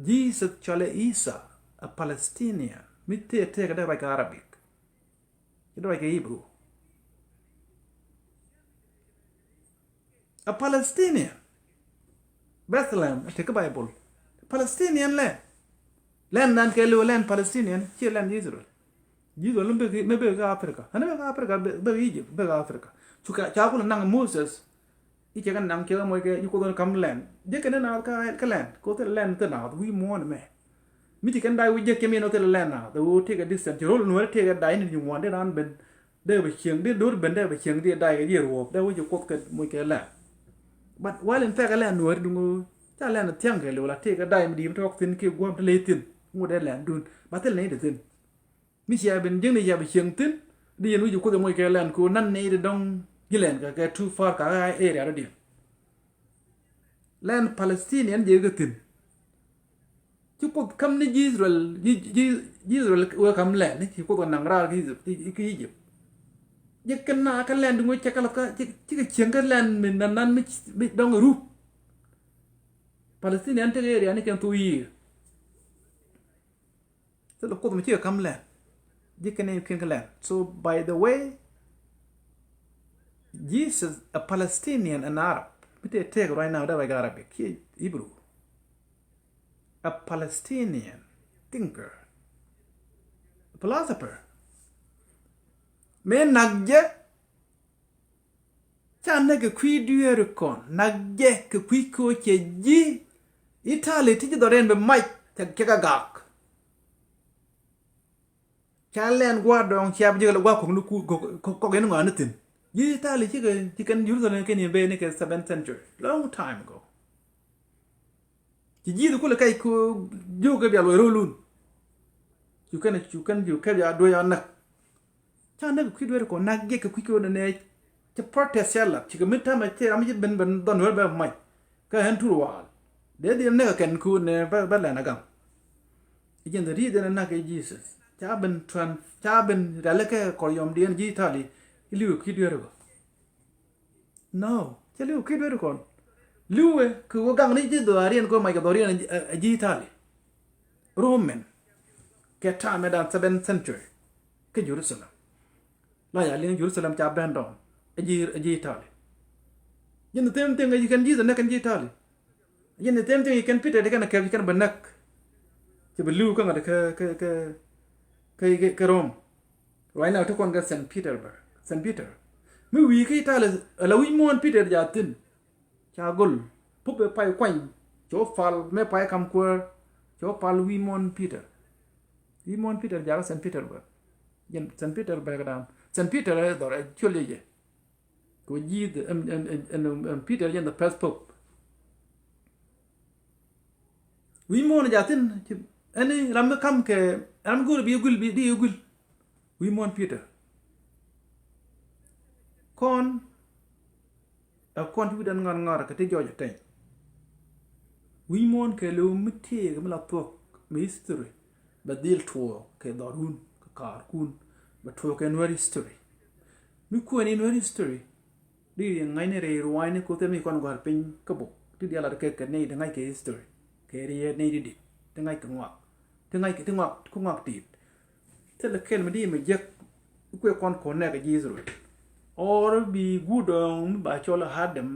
Jesus cɔalɛ Isa, a Palestinian. Mi tëë tëëkɛ dee ruac kɛ Arabic. Ci dee ruac kɛ Hebrew. A Palestinian. Bethlehem, a tekɛ Bible. Palestinian land. Land nan kɛ liw land Palestinian, ci land Israel. Israel mi bek, mi bek kä Africa. Ani bek kä Africa, bek, bek Egypt, bek kä Africa. Cu ca, ca kulɛ naŋ Moses. I̱ cɛ kɛ naŋ cɛ kɛ moc kɛ i̱ Kuoth in kam land. Jek kɛn in naath kä, kä land. Kɛ ɣöö thilɛ land thil naath wi̱i̱ muɔ̱ɔ̱n ɛmɛ. Mi ci kɛn dac wi̱c jek kɛ min ɣöö thilɛ land naath. Ɣöö tëëkɛ distance. Ci ro̱l nuɛɛri tëëkɛ dac ni ti ŋuan dee raan ben. Dee bɛ cieŋ, dee do̱r ben dee bɛ cieŋ dee dac kɛ jiɛɛr wuɔ̱ɔ̱p. Dee wi̱c ci Kuoth kɛ moc kɛ land. But while in fact ɛ land nuɛɛri duŋ ɣöö ca land thia̱ŋ kɛ liw la tëëkɛ dac mi di̱i̱t mi tɔ̱ɔ̱k thi̱n kiɛ gua̱a̱m ti ley thi̱n. Ŋot dee land dun. Ba thil nɛy ti thi̱n. Mi cia ben jiäkni cia bi cieŋ thi̱n, di yɛn wi̱c Kuoth ɛ moc kɛ land kɛ ɣöö nan nɛy ti dɔ̱ŋ ji̱ land kɛ, kɛ too far kɛ area rɔ̱diɛn. Land Palestinian jɛ kɛ thi̱n. Ci Kuoth käm ni ji̱ Israel, ji̱, ji̱, ji̱ Israel wee käm land, ci Kuoth ɛ naŋ raar kä Egypt, kä Egypt. Jɛ kɛn na kä land ŋuɔ̱c cɛ kɛ lath kä, ci, cikɛ cieŋ kä land mi nan, nan mi, mi dɔ̱ŋ ɛ rup. Palestinian tekɛ area ni kɛn thok yiëë. Thilɛ Kuoth mi cikɛ käm land. Ji̱ kɛn in kiɛn kä land. So by the way, Jesus a Palestinian and Arab. Mi tëë tëëk right now dee ruac kɛ Arabic kiɛ Hebrew. A Palestinian thinker. A philosopher. Mëë nak jɛ. Ca näk kɛ kui̱ dueeri kɔn, nak jɛ kɛ kui̱ kɛ ɣöö cɛ ji̱ Itali ti ji̱ dhɔriɛn bi mac cɛ kɛ gak. Ca lɛn gua̱a̱r dɔ̱ŋ cia bi jɛ kɛ lɛ gua̱a̱r kɔk ni ku, kɔk, kɔk, kɔk in ŋɔaani thi̱n. Ji̱ Itali cikɛ, ci kɛn Jerusalem kɛn in ben ni kɛ seventh century, long time ago. Ci ji̱ kulɛ kɛc ku jiök kɛ bia luɔc ro̱o̱lun. Cu kɛn, cu kɛn, cu kɛn bia duɔc a näk. Ca näk kɛ kui̱ dueeri kɔn, nak jɛ kɛ kui̱ kɛ ɣöö nɛ nɛ cɛ protest cɛ lat, cikɛ mi täämɛ cɛ ram ci ben, ben dhɔn wee bɛ mac. Kä ɣän tur waal. Dee dhil näk kɛ kɛn kɛ ɣöö nɛ bɛ, bɛ lɛn a gam. I̱ jɛn the reason ɛ näk kɛ Jesus. Ca ben tran, ca ben riali kɛ kɔr yɔmdiɛn ji̱ Itali. I̱ li̱w kɛ kui̱ dueeri kɔn. No, cɛ li̱w ki̱t weri kɔn. Li̱w wee kɛ wä gaŋ ni ji̱ dhɔaariɛn kɛ wä mac kɛ dhɔriɛn a ji̱ Itali. Roman. Kɛ ta̱a̱ mɛ dan seventh century. Kä Jerusalem. La ya liŋ Jerusalem ca ben dɔ̱ŋ a ji̱, a ji̱ Itali. Ji̱n the same thing a ji̱ kɛn Jesus näk kɛn ji̱ Itali. Ji̱n the same thing a ji̱ kɛn Peter ti kɛn a kɛp ji̱ kɛn bɛ näk. Cɛ bɛ li̱w kä ŋa̱t kä, kä, kä, kä, kä Rome. Right now ti kɔn kɛ Saint Petersburg. Saint Peter. Mi wi̱i̱ kä Itali ala wi̱i̱ muɔ̱ɔ̱n Peter jaathin. Ca gol. Pup ɛ pay kuany. Cɛ wä pal mɛ pay kam kuäär. Cɛ wä pal wi̱i̱ muɔ̱ɔ̱n Peter. Wi̱i̱ muɔ̱ɔ̱n Peter jakä Saint Petersburg. Jɛn Saint Petersburg dan. Saint Peter ɛ dhɔr ɛ cuɔl jɛ jɛ. Kɛ wä ji̱ the, ɛm, ɛm, Peter jɛn the first pope. Wi̱i̱ muɔ̱ɔ̱n jaathin, ɛni ram mi kam kɛ, ram mi go̱o̱r bi yɛ guil, bi, bi yɛ guil. Wi̱i̱ muɔ̱ɔ̱n Peter. Kɔn, ɛ kɔn ti wi̱dan ŋar ŋar kɛ ti jɔɔc ɛ tɛny. Wi̱i̱ muɔ̱ɔ̱n kɛ lo̱w mi tëëk mi la thuɔ̱k mi history. Bɛ dhil tuɔɔk kɛ dhɔrun kɛ kaarkun. Bɛ tuɔɔk kɛ Nuer history. Mi kuɛni Nuer history. Di ri ŋa̱cni rɛy ruaacni Kuoth mi kɔn gɔ̱a̱r piny kä buk ti diaal lat kɛ kɛ nɛy ti ŋa̱c kɛ history kɛ riet nɛy ti dit ti ŋa̱c kɛ ŋuak ti ŋa̱c kɛ ti ŋuak kä ŋuak tit. Thilɛ kɛl mi di mi jek kuɛ kɔn kɔn nɛk kɛ ji̱ Israel. Ɔr bi guut dɔ̱ŋ mi ba cɔl Adam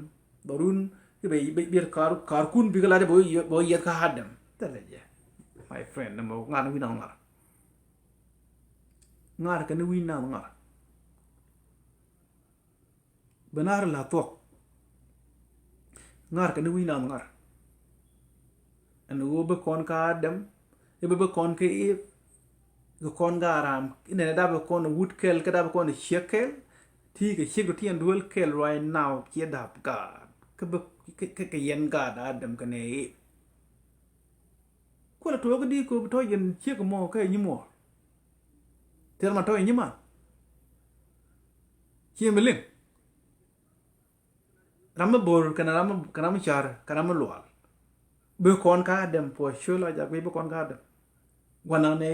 Dhɔrun ki bɛ bɛ biɛt kar karkun bikɛ lat bɛ bɛ yiɛth kä Adam. Thilɛ jɛ. My friend, nɛ mɔ ŋa̱r ni wi̱i̱ nath ŋa̱r. Ŋa̱r kɛ ni wi̱i̱ nath ŋa̱r. Bɛ naar la thuɔ̱k. Ŋa̱r kɛ ni wi̱i̱ nath ŋa̱r. Ɛn ɣöö bä kɔn kä Adam, i̱ bä bä kɔn kä Eve, kɛ kɔn kä Aram, inɛnɛ dap bä kɔn wut kɛl, kä dap bä kɔn ciek kɛl, ti kɛ ciek rɔ ti ɛn duel kɛl right now, ciɛ dap gaat, kä bä, kä, kä, kä yɛn gaat Adam kɛnɛ Eve. Kuɛ la tuɔɔk di kɛ bi tɔ̱ yɛn ciek mɔ kä nyimuɔɔr. Tɛr ma tɔ̱ yɛn nyiman. Ciɛ mi liŋ. Ram mi bo̱r kɛnɛ ram mi, kɛnɛ ram mi car kɛnɛ ram mi lual. Bi kɔn kä Adam puɔ̱ ciöl a jak bi kɔn kä Adam. Gua̱ndanɛ,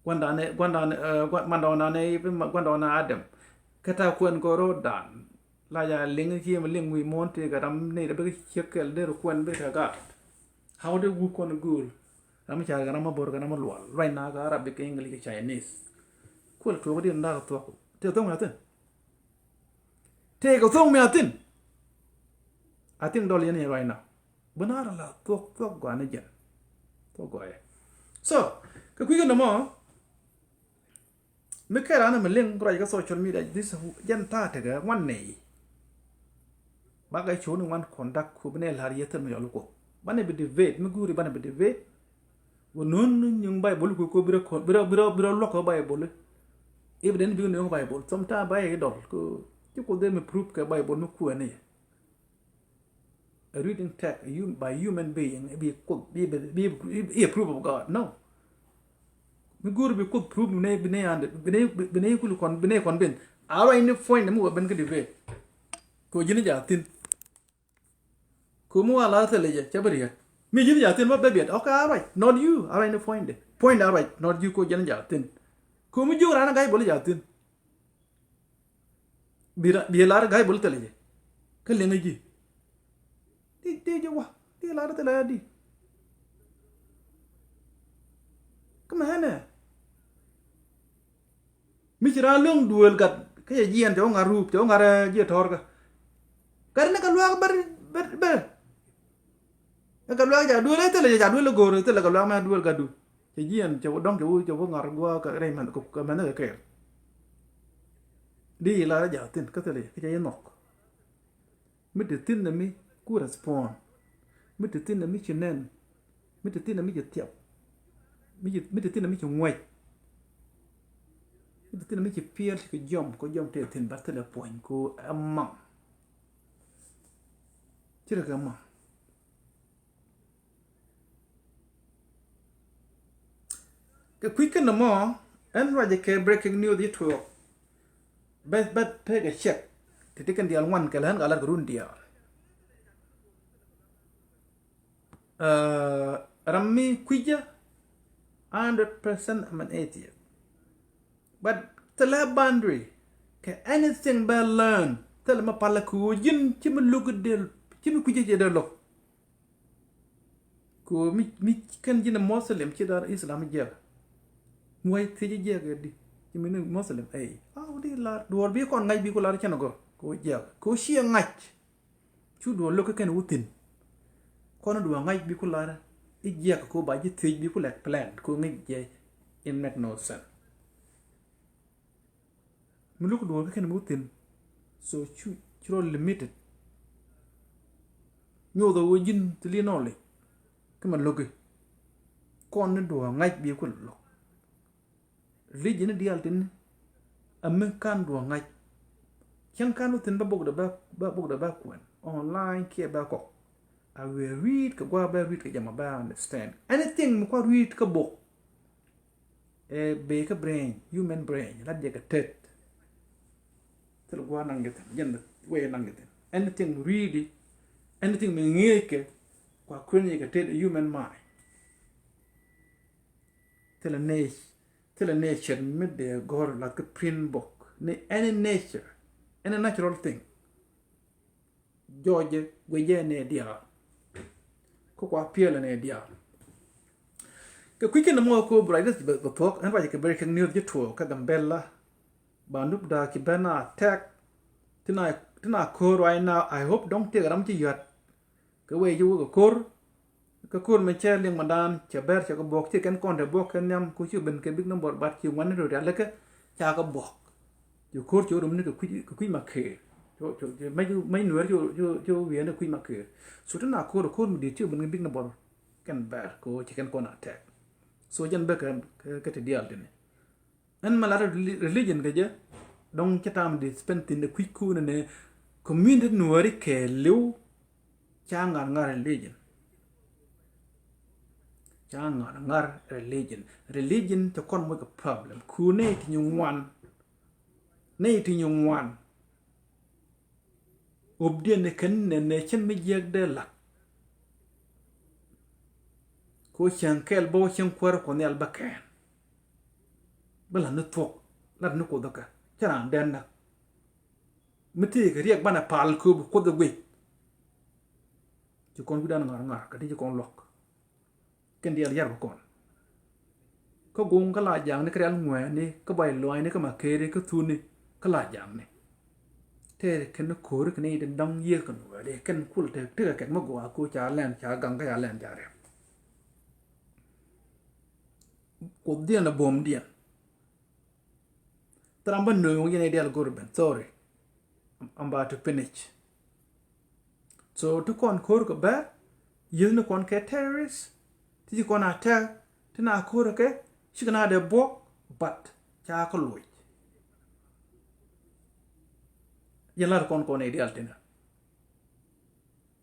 gua̱ndanɛ, gua̱ndanɛ, eh, gua̱n-, mandɔɔndanɛ, gua̱ndanɛ Adam. Kä ta̱a̱ kuɛn kɔ ro̱o̱dan. La ja liŋ ciɛ mi liŋ wi̱i̱ muɔ̱ɔ̱n tëëkɛ ram ni rɛ bikɛ ciek kɛl dee rɛ kuɛn bikɛ gaat. How dee wuk kɔn gööl. Ram mi car kɛ ram mi bo̱r kɛ ram mi lual. Right now kɛ Arabic kɛ English kɛ Chinese. Kuɛl tuɔk di nda̱a̱k thuɔk. Tëë thuɔk mi a thi̱n. Tëëkɛ thuɔ̱k mi a thi̱n. A thi̱n dɔl yɛn yɛn right now. Bi na rɛ la thuɔ̱k, thuɔ̱k gɔaa ni jɛn. Thuɔ̱k gɔaa yɛ. So, kɛ kui̱ kɛ nɔmɔ, mi kɛ raan mi liŋ ruac kä social media, this jɛn ta̱a̱ tekɛ ŋuan nɛy. Bakɛ coni ŋuan conduct ku bi nɛ la̱r yɛ thil mi yɔl Kuoth. Banɛ bi debate, mi guuri banɛ bi debate. Wä nun ni nyiŋ Baibol ku ko bi rɛ kɔn, bi rɛ, bi rɛ, bi rɛ luɔk kä Baibol. I̱ bi den bi nööŋ Baibol. Sometimes ba yɛ dɔl ko ci Kuoth dee mi proof kɛ Baibol mi kuɛn ni. A reading text, a hum-, by human being, bi Kuoth, bi, bi, bi, bi, bi a proof of God. No. Mi go̱o̱r bi Kuoth proof bi nɛ, bi nɛ and, bi nɛ, bi nɛ kul kɔn, bi nɛ kɔn bin. A ruac ni point mi wä ben kä debate. Ko ji̱n ja thi̱n. Ko̱mi wa la thilɛ jɛ cɛ bi riet. Mi ji̱n ja thi̱n ba bɛ biɛt. Okay, all right. Not you. All right, ni point de. Point, all right. Not you, ko ji̱n ja thi̱n. Ko̱mi jiök raan a ga̱y bol ja thi̱n. Bi ra-, bi lar ga̱y bol thilɛ jɛ. Kä liŋ ji̱. Di, di jɛ wa. Di lar thilɛ di. Kä mɛ hɛnɛ. Mi ci raan lo̱ŋ duëël gat kä cɛ jiɛɛn cɛ wä ŋa̱r ruup cɛ wä ŋa̱r, eh, jiɛ tɔ̱rkä. Gat ni kɛ luaak bär, bär, bär. Ɛ kɛ luaak ca duëël ɛ thilɛ cɛ ca duëël ɛ go̱o̱r ɛ thilɛ kɛ luaak mɛ duëël gatdu. Cɛ jiɛɛn cɛ wä dɔ̱ŋ cɛ wä, cɛ wä ŋa̱r gua̱a̱k kɛ rɛy mɛn kɛ, kɛ mɛn kɛ kɛɛl. Di i̱ lar ɛ ja̱a̱k thi̱n kä thilɛ cɛ kä cɛ jɛ nhɔk. Mi te thi̱n ɛ mi ku respond. Mi te thi̱n ɛ mi ci nɛn. Mi te thi̱n ɛ mi ci thiap. Mi ci, mi te thi̱n ɛ mi ci ŋuɛc. Mi te thi̱n ɛ mi ci piɛl ci kɛ jiɔm, kɛ jiɔm te thi̱n bä thilɛ puɔ̱ny ko ɛ maŋ. Ci rɛ kɛ maŋ. Kɛ kui̱ kɛn mɔ, ɛn ruacɛ kɛ breaking news yi tuɔɔk. Bɛ, bɛ pek a check. Ti ti kɛn diaal ŋuan kɛ lɛ ɣän ka lat kɛ run diaal. Uh, ram mi kui̱cä, hundred percent I'm an atheist. But thilɛ boundary kɛ anything bɛ learn. Thilɛ mi palä kɛ ɣöö ji̱n ci mi lo̱k dee, ci mi kui̱cä jɛ dee lo̱k. Ko mi, mi kɛn ji̱n Muslim ci dar Islam jiɛk. Mi way thiec jiɛk di. Ci mi ni Muslim, ey. Aw di lar. Duɔr bi kɔn ŋa̱c bi ku lar cɛn gɔr. Ko jiɛk. Ko ciɛ ŋa̱c. Cu duɔr lo̱k kɛn wä thi̱n. Kɔn duɔr ŋa̱c bi ku lar. I jiɛk ko ba ji̱ thiec bi ku lɛk plan. Ko ŋi̱c jɛ. It make no sense. Mi lo̱k duɔ̱ɔ̱r kä kɛn mi wä thi̱n. So cu, cu rɔ limited. Nyoth ɛ wä ji̱n thili nɔɔli. Kä mɛ lo̱ki. Kɔn ni duɔ̱ɔ̱r ŋa̱c bi ku lo̱k. Religion ni diaal tin. Ɛ mi kan duɔ̱ɔ̱r ŋa̱c. Cäŋ kan wä thi̱n bä bok dɛ bä, bä bok dɛ bä kuɛn. Online kiɛ bä kɔk. A wee read kɛ gua̱a̱ bä read kɛ jɛ ma bä understand. Anything mi kua read kä bok. Ɛ bee kä brain, human brain, lat jɛ kɛ tet. Thil gua̱a̱ naŋ jɛ thin, jɛn wee naŋ jɛ thin. Anything read, anything mi ŋi̱eec kɛ, kua kuen jɛ kɛ tet human mind. Thil a nec-, thil a nature mi dee gɔr lat kä print book. Ni any nature, any natural thing. Jɔɔcɛ guicɛ nɛ diaal. Kä kua piɛlɛ nɛ diaal. Kɛ kui̱ kɛn mɔ ko bi ruac bɛ, bɛ thuɔ̱k, ɛn ruac kɛ breaking news ji̱ tuɔɔk kä Gambɛla. Ba nup da̱a̱k ci ben a attack. Ti na, Ti na ko̱r right now, I hope dɔ̱ŋ tëëkɛ ram ci yɔ̱a̱t. Kɛ wee ci wä kɛ ko̱r. Kɛ ko̱r mi cɛ liŋ ma daan cɛ bɛr cɛ kɛ buɔk ci kɛn kɔn te buɔk kɛ nhiam ku ci ben kɛ big number, but ci ŋuan ni rot rial lɛ kɛ ca kɛ buɔk. Ci ko̱r ci wä rum ni kɛ kui̱, kɛ kui̱ ma keer. Ci, ci, ci mec, mec nuɛɛr ci, ci, ci wä wiee ni kui̱ ma keer. So ti na ko̱r, ko̱r mi di̱i̱t ci ben kɛ big number kɛn bɛr kɛ wä ci kɛn kɔn a tɛk. So jɛn bä kɛ, kɛ, kɛ ti diaal tini. Ɛn mɛ lat reli-, religion kɛ jɛ, dɔ̱ŋ cɛ tam di spend thin de kui̱ kun ni community nuɔri kɛ liw, ca ŋar ŋar religion. Ca ŋar ŋar religion. Religion cɛ kɔn moc kɛ problem. Ku nɛy ti nyi ŋuan. Nɛy ti nyi ŋuan. Ɣöpdiɛn ni kɛn nɛn nɛ cɛn mi jiɛk dee lat. Ko cieŋ kɛl bä wä cieŋ kuäär kɔ nhial bä kɛn. Bä lat ni thuɔk, lat ni kuoth kä cä raan dɛn näk. Mi ti kɛ riɛk banɛ pal kööb kuoth ɛ guic. Ci kɔn wi̱dan ŋa̱r ŋa̱r kɛ ti ci kɔn luɔk. Kɛn diaal yar bä kɔn. Kä guŋ kä la jaŋni kä rial ŋuɛɛni kä bay luɔ̱ɔ̱nyni kä makeri kä thuni kä la jaŋni. Tɛɛri kɛn ni ko̱ri kɛn ni da̱ŋ yiëë kɛn wɛɛri kɛn kul te tekɛ kɛk mi gɔaa ko ca lɛn ca gaŋ kä ca lɛn ca rɛp. Kuoth diɛn a buɔ̱m diɛn. Thil ram bä nööŋ yɛn i̱ dial go̱r ben. Sorry. I'm, I'm about to finish. So ti kɔn ko̱r kɛ bɛr, yiethni kɔn kɛ terrorist, ti ci kɔn a tɛk, ti na ko̱r kɛ, cikɛ na dee buɔk, but ca kɛ loc. Yɛn lat kɔn kɔn i̱ dial tinä.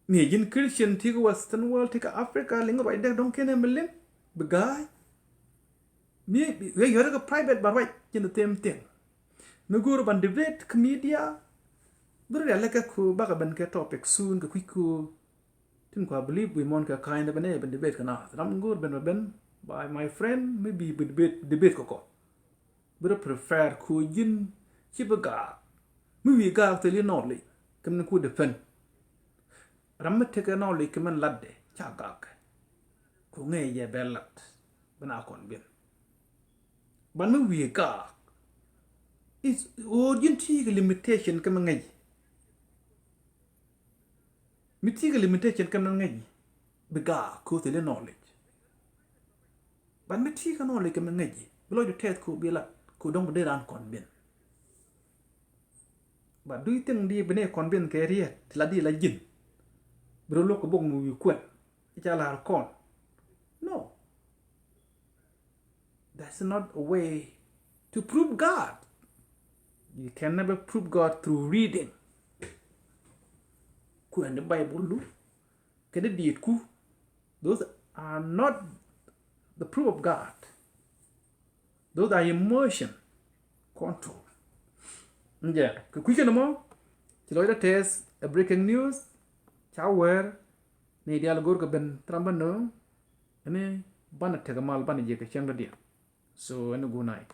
Mi ji̱n Christian ti kɛ Western world, ti kɛ Africa, liŋ ruac dek dɔ̱ŋ kɛn ɛ mi liŋ, bi ga̱a̱c. Mi, mi, wek yɔ̱rɛ kɛ private ba ruac, ji̱n the same thing. Mi go̱o̱r ban debate kɛ media, bi rɔ rial lɛ kɛ ku bakɛ ben kɛ topic soon kɛ kui̱ ku. Tin ku I believe wi̱i̱ muɔ̱n kɛ ka̱ny dɛ ben ɛ ben debate kɛ naath. Ram go̱o̱r ben ba ben, by my friend, maybe bi debate, debate kɛ kɔ. Bi rɔ prefer ku ji̱n ci bi gaak. Mi wi̱i̱ gaak thil i̱ knowledge kɛ min ku defend. Ram mi tekɛ knowledge kɛ min latdɛ ca gaak. Ku ŋäc yɛ bɛ lat bi na kɔn bin. Ban mi wi̱i̱ gaak is ɣöö ji̱n ti kɛ limitation kɛ min ŋäc. Mi ti kɛ limitation kɛ min ŋäc bi gaak ku thil i̱ knowledge. But mi ti kɛ knowledge kɛ mi ŋäc ji̱ bi lɔcdu tɛth ku bi lat ku dɔ̱ŋ bi dee raan kɔn bin. But do you think di bi nɛ kɔn bin kɛ riet ti la di la ji̱n? Bi rɔ luɔk kɛ bok mi wi̱i̱ kuɛn i̱ ca la̱r kɔn. No. That's not a way to prove God. You can never prove God through reading. Kuɛn di Bible du kɛ di diet ku. Those are not the proof of God. Those are emotion control. Njɛ kɛ kui̱ kɛn mɔ ci lɔcdä tɛth ɛ breaking news. Ca wɛr ni dial go̱r kɛ ben thil ram bä nööŋ. Ɛni banɛ tekɛ mal banɛ jiɛ kɛ cäŋ dɔ̱diɛn. So ɛni good night.